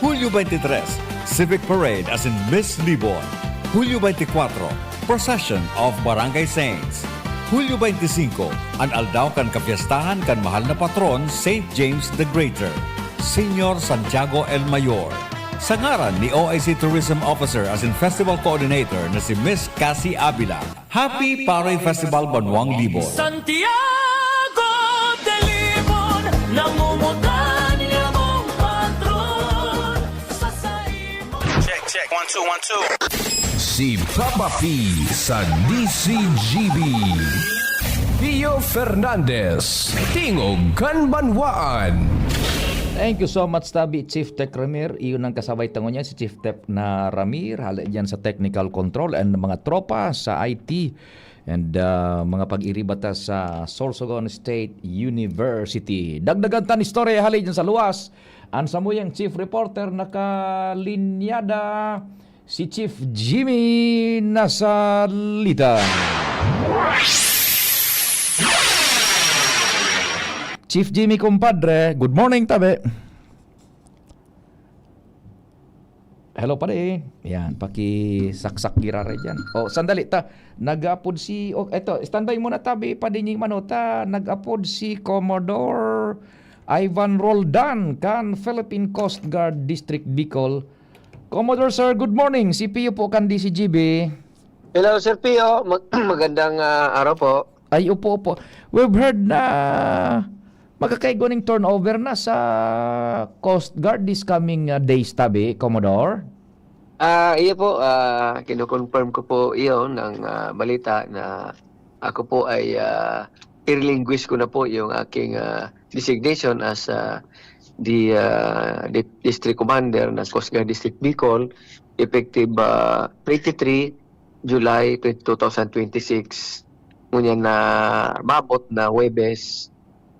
Hulyo veintitres, Civic Parade asin Miss Libon. Hulyo veintikwatro, Procession of Barangay Saints. Hulyo veintisinko, an aldaw kan kapiestahan kan mahal na patron, Saint James the Greater, Señor Santiago el Mayor. Sa ngaran ni O I C Tourism Officer asin Festival Coordinator na si Miss Cassie Avila, Happy Paroy Festival Banwang Libon! Santiago de Libon, nangungutan niya mong patron sa saimo. Check, check. One, two, one, two. Si Papa P sa D Z G B. Pio Fernandez, Tingog kan Banwaan. Thank you so much, tabi, Chief Tech Ramir. Iyon ang kasabay ta ngunyan, si Chief Tech na Ramir, hali dyan sa technical control, and mga tropa sa I T and, ah, mga pag-iribata sa Sorsogon State University. Dagdagan tan istorya hali dyan sa luwas. An samuyang chief reporter nakalinyada, si Chief Jimmy Nasalita. Chief Jimmy, kumpadre. Good morning, tabi. Hello, pare. Yan, pakisaksak girare dyan. Oh, sandali ta. Nag-apod si, oh, eto, standby muna, tabi, padinying mano ta. Nag-apod si Commodore Ivan Roldan kan Philippine Coast Guard District Bicol. Commodore, sir, good morning. Si Pio po kan D Z G B. Hello, Sir Pio. Mag-, magandang, ah, araw po. Ay, opo, opo. We've heard na magkakaigwa ning turnover na sa Coast Guard this coming, ah, days, tabi, Commodore? Ah, iyo po, ah, kino-confirm ko po iyon ng, ah, balita na ako po ay, ah, i-relinquish ko na po yung aking, ah, designation as, ah, the, ah, the district commander ng Coast Guard District Bicol, effective, ah, twenty-three July twenty, two thousand twenty-six. Ngunyan na maabot na Huwebes,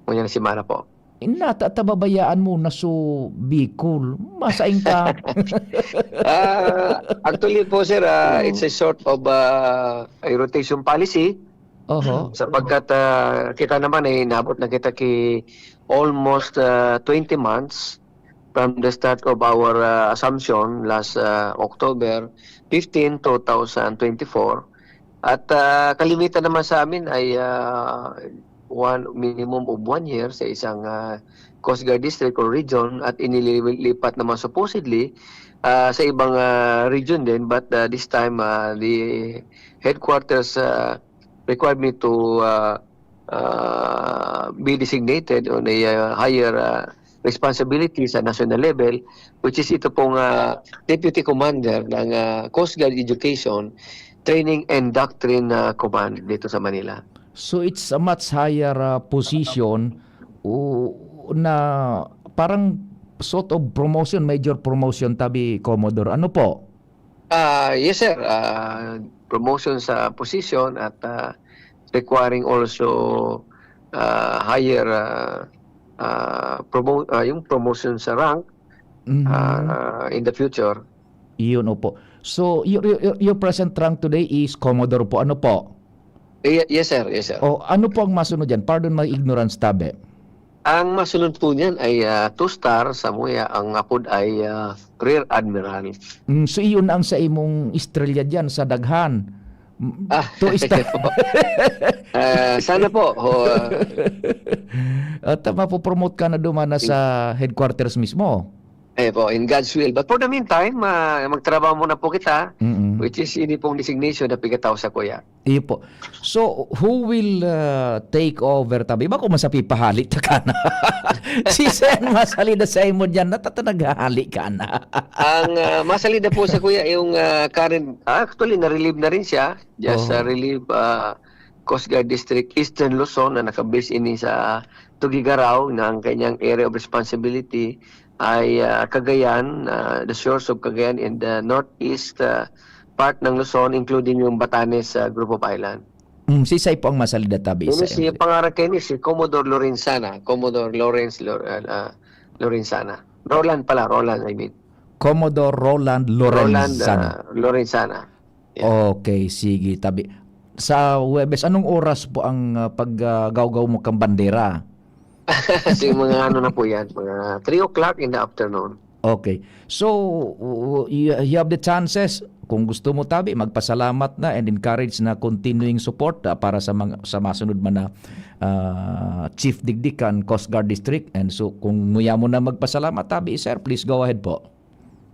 ngunyan na semana po. Inata ta babayaan mo na so Bicol. Masaing ka. Ah, actually po, sir, ah, Oo. it's a sort of, ah, a rotation policy. Oho. Sapagkat, ah, kita naman ay inabot na kita ki almost, ah, twenty months from the start of our, ah, assumption last, ah, October fifteen, two thousand twenty-four. At, ah, kalimitan naman sa amin ay, ah, one, minimum of one year sa isang, ah, Coast Guard district or region at inililipat naman supposedly, ah, sa ibang, ah, region din. But, ah, this time, ah, the headquarters, ah, required me to, ah, ah, be designated on a, ah, higher, ah, responsibility sa national level, which is ito pong, ah, Deputy Commander ng, ah, Coast Guard Education, Training and Doctrine, ah, Command dito sa Manila. So, it's a much higher, ah, position o na parang sort of promotion, major promotion tabi, Commodore. Ano po? Ah, yes, sir. Ah, promotion sa position at, ah, requiring also, ah, higher, ah, ah, promo-, ah, yung promotion sa rank, Mhm. ah, in the future. Iyon, opo. So, your, your, your present rank today is Commodore po. Ano po? Ye-, yes, sir. Yes, sir. O, ano po ang masunod yan? Pardon my ignorance, tabi. Ang masunod po niyan ay, ah, two star, samuya ang apod ay, ah, Rear Admiral. Mm, so iyon ang sa imong estrella diyan sa daghan. Mm, Ah, two star. po. Ah, sana po. Ho, ah. At, ah, mapopromote ka na duman na sa headquarters mismo. Eh po, in God's will. But for the meantime, ah, magtrabaho muna po kita, Mm-mm. which is ini pong designation na pigataw sa kuya. Iyo po. So, who will, ah, take over tabi? Bako man sa pipahali ta ka na. Si Sen masalida sa imo diyan, natata naghahali ka na. Ang, ah, masalida po sa kuya, yung, ah, current, ah, actually, na-relieve na rin siya. Just, Oo. ah, relieve, ah, Coast Guard District Eastern Luzon na nakabase ini sa Tuguegarao na ang kanyang area of responsibility ay, ah, Cagayan, ah, the shores of Cagayan and the northeast, ah, part ng Luzon, including yung Batanes, ah, group of island. Mm, si Sai po ang masalida tabi Ini sa si M P. pangaran kayo ni si Commodore Lorenzana, Commodore Lawrence Lor-, ah, ah, Lorenzana. Roland pala, Roland, I mean. Commodore Roland Roland, Lorenzana. ah, Lorenzana. Yeah. Okay, sige, tabi. Sa Huwebes, anong oras po ang, ah, pag, ah, gawgaw mo kang bandera? Kasi mga ano na po yan, mga three o'clock in the afternoon. Okay. So, w-, w-, you, you have the chances, kung gusto mo tabi, magpasalamat na and encourage na continuing support, ah, para sa mga, sa masunod man na, ah, chief digdi kan Coast Guard District. And so, kung muya mo na magpasalamat, tabi, sir, please go ahead po.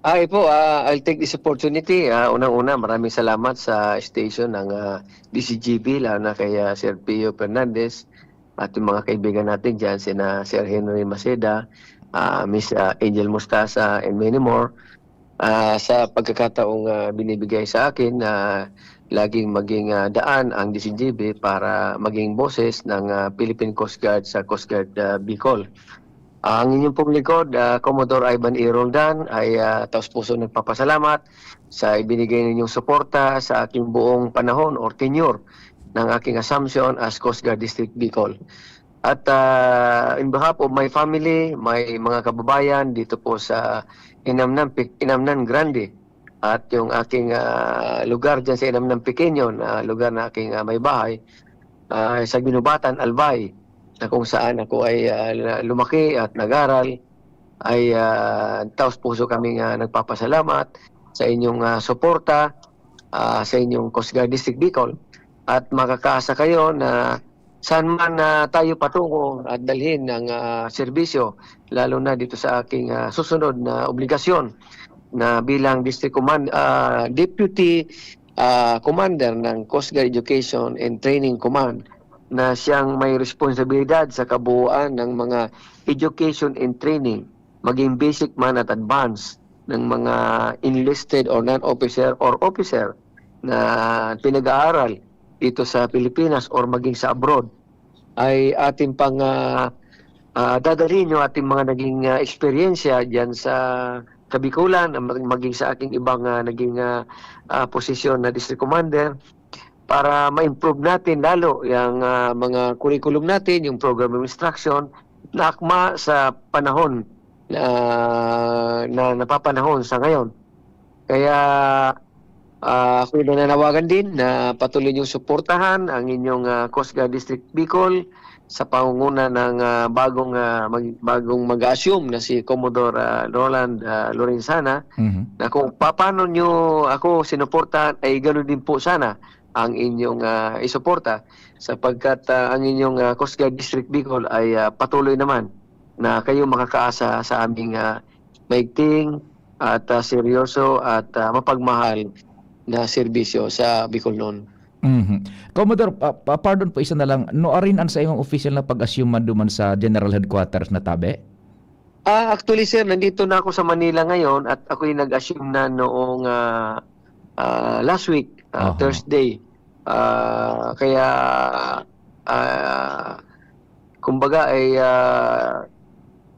Ay po, ah, I'll take this opportunity. Ah, unang-una, maraming salamat sa station ng, ah, D C G B, lalo na kay, ah, Sir Pio Fernandez at yung mga kaibigan natin dyan, sina Sir Henry Maceda, ah, Miss, ah, Angel Mostaza, and many more. Ah, sa pagkakataong, ah, binibigay sa akin na laging maging, ah, daan ang D C G B para maging boses ng, ah, Philippine Coast Guard sa Coast Guard, ah, Bicol. Ang inyong pong lingkod, ah, Commodore Ivan E. Roldan, ay, ah, taos-pusong nagpapasalamat sa ibinigay ninyong suporta sa aking buong panahon or tenure ng aking assumption as Coast Guard District Bicol. At, ah, in behalf of my family, my mga kababayan dito po sa Inamnan Pe-, Inamnan Grande, at yung aking, ah, lugar diyan sa Inamnan Pequeño, na lugar na aking, ah, may bahay, ah, sa Guinobatan, Albay, na kung saan ako ay, ah, lumaki at nag-aral, ay, ah, taos-puso kaming, ah, nagpapasalamat sa inyong, ah, suporta, ah, sa inyong Coast Guard District Bicol. At makakaasa kayo na saan man, ah, tayo patungo at dalhin ang, ah, serbisyo, lalo na dito sa aking, ah, susunod na obligasyon na bilang District Command-, ah, Deputy, ah, Commander ng Coast Guard Education and Training Command, na siyang may responsibilidad sa kabuuan ng mga education and training, maging basic man at advanced, ng mga enlisted or non-officer or officer na pinag-aaral dito sa Pilipinas or maging sa abroad, ay ating pang, ah, ah, dadalhin yung ating mga naging, ah, eksperyensya diyan sa Kabikulan, mag-, maging sa aking ibang, ah, naging, ah, ah, posisyon na district commander para ma-improve natin lalo yung, ah, mga curriculum natin, yung program of instruction na akma sa panahon na, na napapanahon sa ngayon. Kaya Ah, ako'y nananawagan din na patuloy niyong suportahan ang inyong, ah, Coast Guard District Bicol sa pangunguna ng, ah, bagong, ah, mag-, bagong mag-assume na si Commodore, ah, Roland, ah, Lorenzana, Mhm. na kung paano niyo ako sinuportahan, ay gano'n din po sana ang inyong, ah, isuporta, sapagkat, ah, ang inyong, ah, Coast Guard District Bicol ay, ah, patuloy naman na kayo makakaasa sa aming, ah, maigting at, ah, seryoso at, ah, mapagmahal na serbisyo sa Bicol noon. Mhm. Commodore, pa-, pa-, pardon po, isa na lang. Nuarin an saimong opisyal na pag-assume man duman sa General Headquarters na tabi? Ah, actually, sir, nandito na ako sa Manila ngayon at ako'y nag-assume na noong, ah, ah, last week, ah, Aha. Thursday. Ah, kaya, ah, kumbaga ay, ah,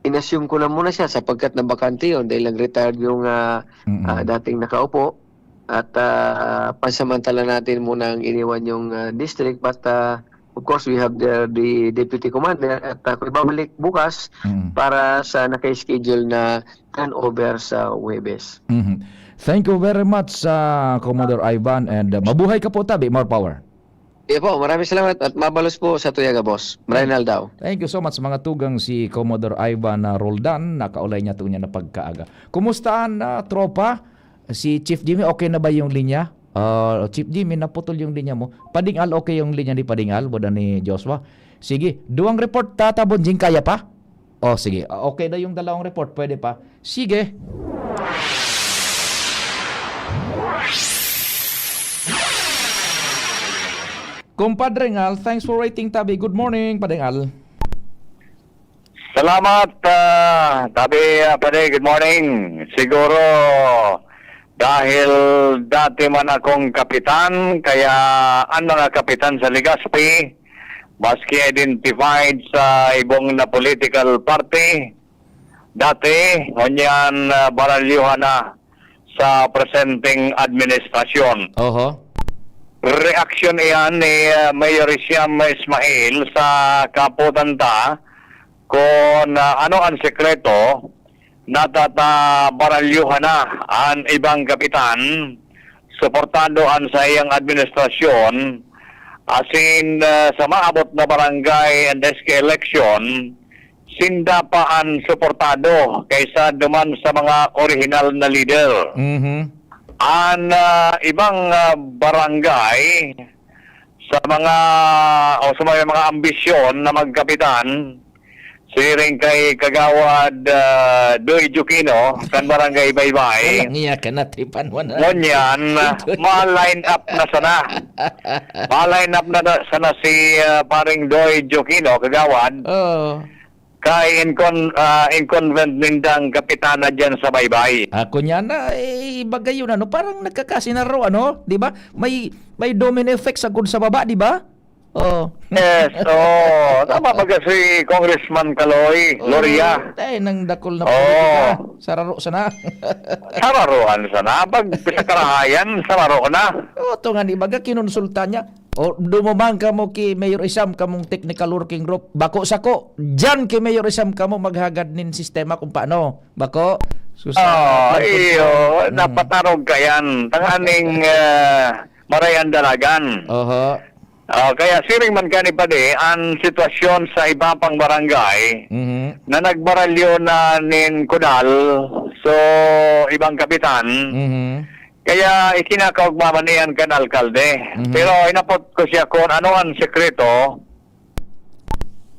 in-assume ko lang muna siya sapagkat nabakante yun dahil nag-retired yung, ah, Mm. ah, dating nakaupo. At, ah, pansamantala natin muna ang iniwan yung, ah, district. But, ah, of course, we have the, the deputy commander at, ah, ako'y babalik bukas Mm. para sa naka-schedule na handover sa Huwebes. Mhm. Thank you very much, ah, Commodore Ivan, and, ah, mabuhay ka po tabi. More power. Sige po, maraming salamat at mabalos po sa Tuyaga, boss. Maraming aldaw. Thank you so much, mga tugang, si Commodore Ivan, ah, Roldan. Nakaulay niya ito niya na pagkaaga. Kumusta an, ah, tropa? Si Chief Jimmy, okay na ba yung linya? Ah, Chief Jimmy, naputol yung linya mo. Padingal, okay yung linya ni Padingal, boda ni Joshua. Sige, duwang report, Tata Bonjing, kaya pa? Oh, sige. Ah, okay na yung dalawang report, pwede pa. Sige. Kumpadre Ngal, thanks for waiting, tabi. Good morning, Padre Ngal. Salamat, ah, tabi, ah, pare, good morning. Siguro, dahil dati man akong kapitan, kaya ang mga kapitan sa Legazpi, maski identified sa ibong na political party, dati, ngunyan, ah, baralyuhan na sa presenteng administrasyon. Oho. Reaksyon iyan ni, ah, Mayor Siam Ismail sa kaputan ta kun, ah, ano an sekreto, natataralyuhan na an ibang kapitan, suportado an saiyang administrasyon, asin, ah, sa maabot na barangay and S K election, sinda pa an suportado kaysa duman sa mga orihinal na lider. Mhm. An, ah, ibang, ah, barangay, sa mga, o sa mga, mga ambisyon na magkapitan, siring kay Kagawad, ah, Doy Jukino, kan Barangay Baybay. Walang iya ka na, tripan mo na. Ngunyan, ma-line up na sana. Ma-line up na, na sana si, ah, paring Doy Jukino, Kagawad. Oo. Kay incon-, ah, incumbent nindang kapitana diyan sa Baybay. Ah, kunya na, eh, bagay yun, ano, parang nagkakasinaro, ano, di ba? May, may domino effect sagkod sa baba, di ba? Oh. Yes, oo. Tama ba si Congressman Kaloy, Oo, Gloria? Tayo nang dakol na Oo. politika. Sararo sana. Sararuan sana. Pag sa karahayan, sararo na. Oo, to nga ni baga, kinonsulta niya. O, dumumang kamo ki Mayor Isam, kamong technical working group. Bako sako, diyan ki Mayor Isam kamo maghagad nin sistema kung paano. Bako, susa, Ah, kwan, kwan, iyo, kwan. Mm. Napatarog ka yan. Tanganing, ah, marayan dalagan. Oho. Ah, kaya siring man ka ni Padi, ang sitwasyon sa iba pang barangay Mhm. na nagbaralyo na nin kudal, so, ibang kapitan, Mhm. Kaya ikinakaugma man iyan kan alkalde. Mhm. Pero inapot ko siya kung ano ang sekreto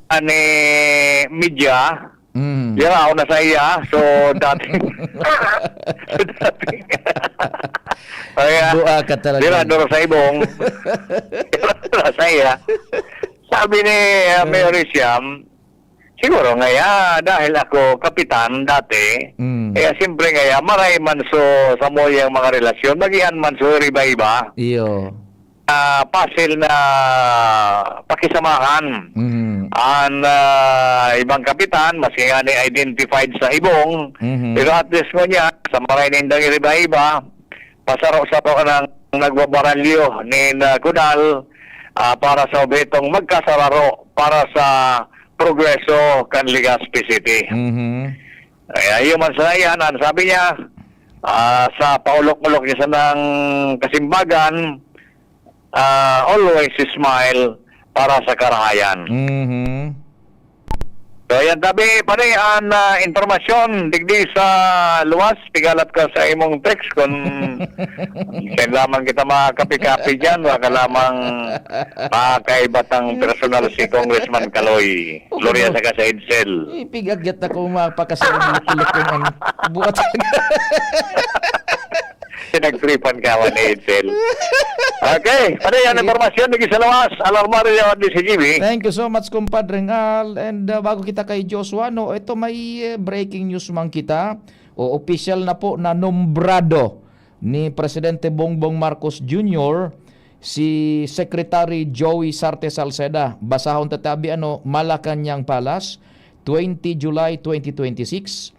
ani media. Mm. Yaraw na sa iya. So, dating, dating, kaya, Bua ka talaga. Dirador sa ibong. Yaraw na sa iya. Sabi ni, uh, Mayor Siam, Siguro ngaya, dahil ako kapitan dati, Mm. kaya siyempre ngaya, maray man so, sa moyang mga relasyon, magihan man so, riba-iba. Iyo. Ah, pasil na pakisamahan. Mm. An, ah, ibang kapitan, maski nga ni identified sa ibong, Mhm. pero at least ngunyan, sa maray nindang riba-iba, pasaro-saro nang nagbabaralyo nin, ah, kudal, ah, para sa obhetong magkasararo para sa progreso kan Legazpi City. Mhm. Kaya iyo man sana iyan, an sabi niya, Ah, sa paulok-ulok niya sanang kasimbagan, ah, always smile para sa karahayan. Mhm. So, yan, tabi, pare, an, ah, impormasyon digdi sa luwas, pigalat ka sa imong text kun saan lamang kita makakapi-kapi dyan, baka lamang makakaiba tang personal si Congressman Kaloy. Okay, Gloria no. Saka sa Edsel. Eh, pigagyat ako mapakasarang lukong ano. Buhat. Pinagtripan ka, Juan Edsel. Okay, pare, yan Sige. Impormasyon, digdi sa luwas. Alarmario, D C G B. Thank you so much, compadre Ngal. And, uh, bago kita kay Joshua, no, ito may, eh, breaking news man kita. O, opisyal na po na nombrado ni Presidente Bongbong Marcos Junior si Secretary Joey Sarte Salceda. Basahon ta tabi, ano, Malacañang Palace, twenty July twenty twenty-six.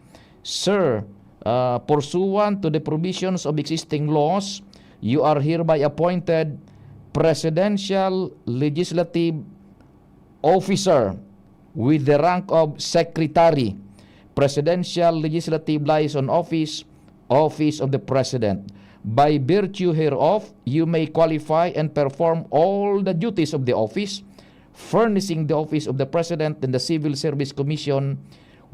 Sir, uh, pursuant to the provisions of existing laws, you are hereby appointed Presidential Legislative Officer with the rank of Secretary, Presidential Legislative Liaison Office, Office of the President. By virtue hereof, you may qualify and perform all the duties of the office, furnishing the Office of the President and the Civil Service Commission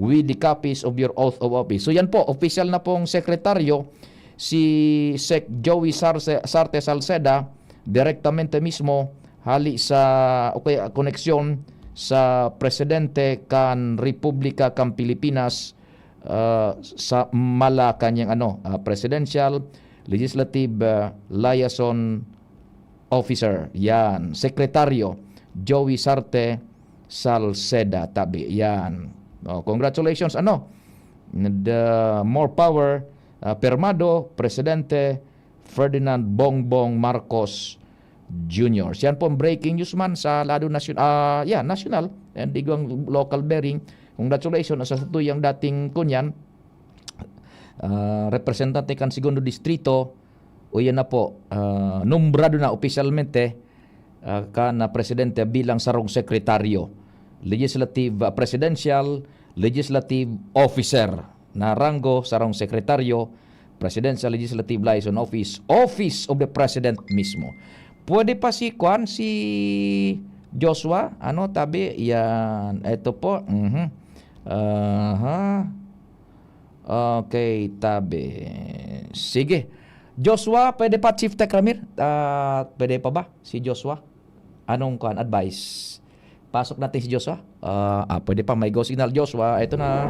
with the copies of your oath of office. So yan po, opisyal na pong sekretaryo si Sec Joey Sarce-, Sarte Salceda, direktamente mismo hali sa, o kaya koneksyon sa presidente kan Republika kan Pilipinas, ah, sa Malacañang, ano, ah, Presidential Legislative, ah, Liaison Officer. Yan, Sekretaryo Joey Sarte Salceda, tabi. Yan. Oh, congratulations, ano? And, ah, more power, ah, permado, Presidente Ferdinand Bongbong Marcos Junior. Siyan po ang breaking news man sa lado nasyon-, ah, yeah, national and igwang local bearing. Congratulations sa satuyang dating kunyan, ah, representante kan Segundo Distrito, o yan na po, ah, nombrado na opisyalmente, ah, kan, ah, presidente bilang sarong sekretaryo, legislative, ah, presidential, legislative officer na ranggo, sarong sekretaryo, Presidential Legislative Liaison Office, Office of the President mismo. Pwede pa si, kwan, si Joshua, ano, tabi, yan, eto po, mhm. Aha. Okay, tabi. Sige. Joshua, pwede pa, Chief Tech Ramir? Ah, pwede pa ba si Joshua? Anong, kwan, advice? Pasok natin si Joshua. Ah, ah, pwede pa, may go signal, Joshua. Ito na.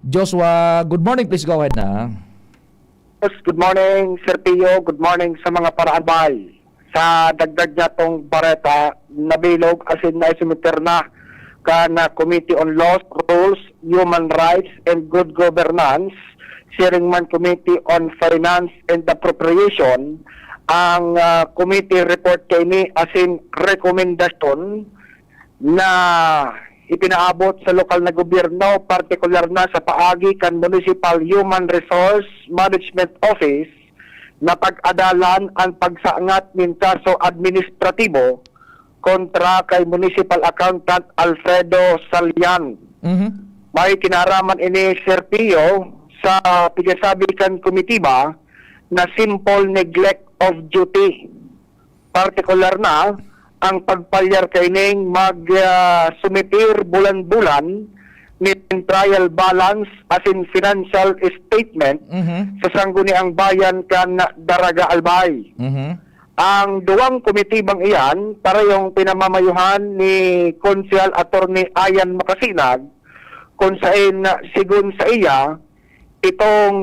Joshua, good morning. Please go ahead na. Yes, good morning, Sir Pio. Good morning sa mga paraanbay. Sa dagdag niya tong bareta, nabilog asin naisumiter na kan, ah, Committee on Laws, Rules, Human Rights, and Good Governance, siring man Committee on Finance and Appropriation, ang, ah, committee report kaini asin rekomendasyon na ipinaabot sa lokal na gobyerno, partikular na sa paagi kan Municipal Human Resource Management Office, na pag-adalan an pagsangat nin kaso administratibo kontra kay Municipal Accountant Alfredo Salian. Mhm. May kinaraman ini, Sir Pio, sa pigsasabi kan komitiba na simple neglect of duty. Partikular na ang pagpalyar kaining mag, ah, sumitir bulan-bulan nin trial balance asin financial statement Mhm. sa Sangguniang Bayan kan Daraga Albay. Mhm. Ang duwang komitibang iyan, parehong pinamamayuhan ni Konsehal Attorney Ian Macasinag, kun saen, sigon sa iya, itong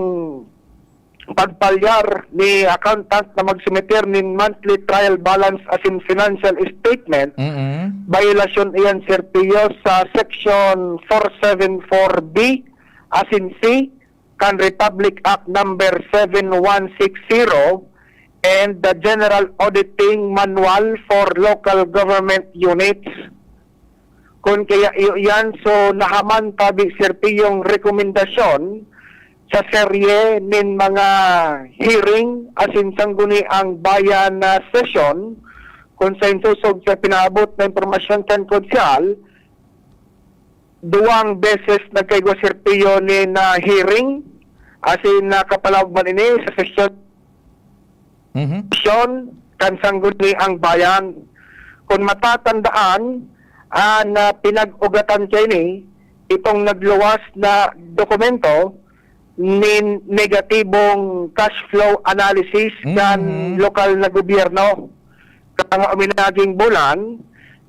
pagpalyar ni accountant na magsumiter nin monthly trial balance asin financial statement, Mm-mm. Bayolasyon iyan, Sir Pio, sa Section four seven four B asin C kan Republic Act Number seven one six zero and the General Auditing Manual for Local Government Units. Kun kaya iyo iyan, so nahaman tabi, Sir Pio, yung rekomendasyon sa serye nin mga hearing asin Sangguniang Bayan na sesyon, kun sa insosog sa pinaabot na impormasyon kan Konsehal, Duwang beses nagkaigwa, Sir Pio, nin, ah, hearing, asin nakapalaog man ini sa sesyon Mhm. kan Sangguniang Bayan. Kung matatandaan, an, ah, pinag-ugatan kaini, itong nagluwas na dokumento nin negatibong cash flow analysis kan Mhm. lokal na gobyerno. Kaya nga uminaging bulan,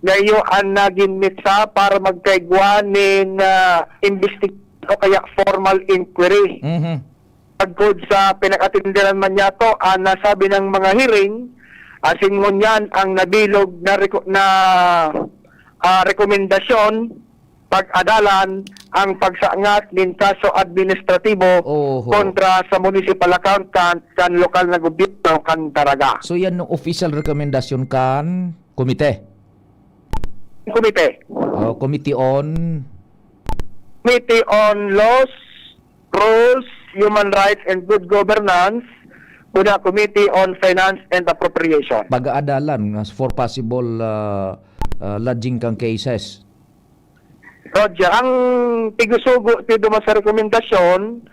na iyo an nagin mitsa para magkaigwa nin, ah, imbestigasyon o kaya formal inquiry. Mhm. Sagkod sa pinag-atenderan man niyato, ang nasabi niyang mga hearing, asin ngunyan ang nabilog na reko-, na, ah, rekomendasyon, pag-adalan ang pagsangat nin kaso administratibo Oho. kontra sa municipal accountant kan lokal na gobyerno kan Daraga. So, yan ang official rekomendasyon kan komite? Komite. Oh, Committee on? Committee on Laws, Rules, Human Rights, and Good Governance, kuna Committee on Finance and Appropriation. Pag-aadalan, uh, for possible, uh, uh, lodging kan cases. Roger, ang tigusugo ti duman sa rekomendasyon,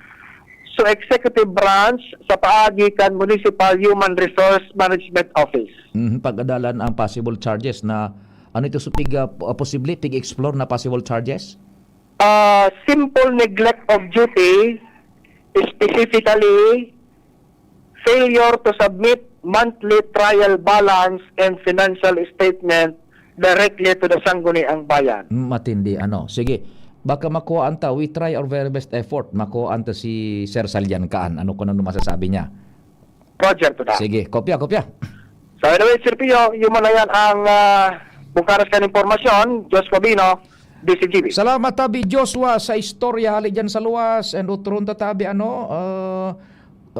so executive branch sa paagi kan Municipal Human Resource Management Office. Mhm, pag-adalan ang possible charges na, ano ito, so pig, ah, posible, pig-explore na possible charges? Ah, simple neglect of duty, specifically, failure to submit monthly trial balance and financial statement directly to the Sangguniang Bayan. Matindi, ano. Sige, baka makuhaan ta, we try our very best effort, makuhaan ta si Sir Salian kaan. Ano ko na masasabi niya? Roger, tuda. Sige, kopya, kopya. So anyway, Sir Pio, yun man na yan ang, ah, bungkaras kan impormasyon. Diyos ko, Bino, D C G B. Salamat, Tabi Joshua, sa istorya hali dyan sa luwas. And utron ta, Tabi, ano, ah,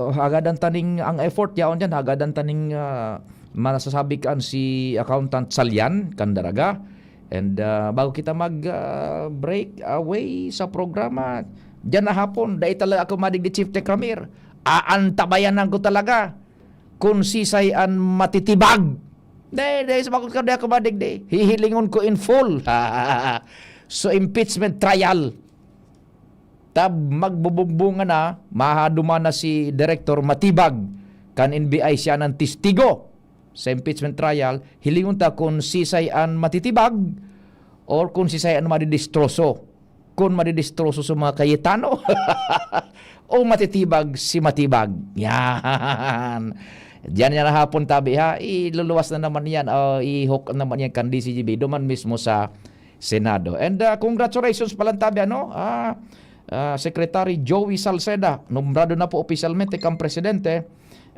ah, hagadan taning ang effort yaon dyan, hagadan taning, ah, masasabi kan si Accountant Salian kan Daraga. And, ah, bago kita mag, ah, break away sa programa, dyan na hapon, dai talaga ako madigdi, Chief Tech Ramir. Aantabayanan ko talaga kung sisay an matitibag. Dai, dai, sa bakod ka, dai ako madigdi. Hihilingon ko in full. So, impeachment trial. Tab magbubugbungan na, mahaduman na si Director Matibag kan N B I, siya nang testigo sa impeachment trial. Hilingon ta kung sisay an matitibag or kung sisay an madidistroso. Kung madidistroso sa mga Cayetano o matitibag si Matibag. Yan. Diyan yan hapon, Tabi, ha? Iluluwas na naman yan, o i-hook naman yan kan D C G B, duman mismo sa Senado. And, ah, congratulations palan, Tabi, ano? Ah, ah, Secretary Joey Salceda, nombrado na po opisyalmente kang presidente.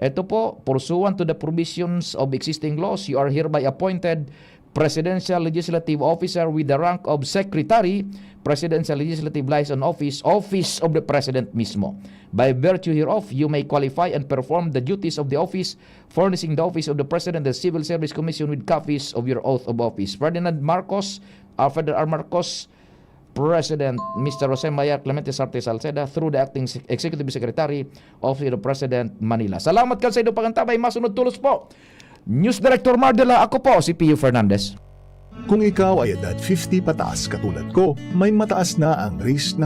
Ito po, pursuant to the provisions of existing laws, you are hereby appointed Presidential Legislative Officer with the rank of Secretary, Presidential Legislative Liaison Office, Office of the President mismo. By virtue hereof, you may qualify and perform the duties of the office, furnishing the Office of the President, the Civil Service Commission with copies of your oath of office. Ferdinand Marcos, uh, Ferdinand R. Marcos, President, Mister Jose Maria Clemente Sarte Salceda, through the Acting Sec-, Executive Secretary, Office of the President, Manila. Salamat kan sa inyong pangantabay. Masunod tolos po. News Director Mar de la, ako po si Pio Fernandez. Kung ikaw ay edad fifty pataas katulad ko, may mataas na ang risk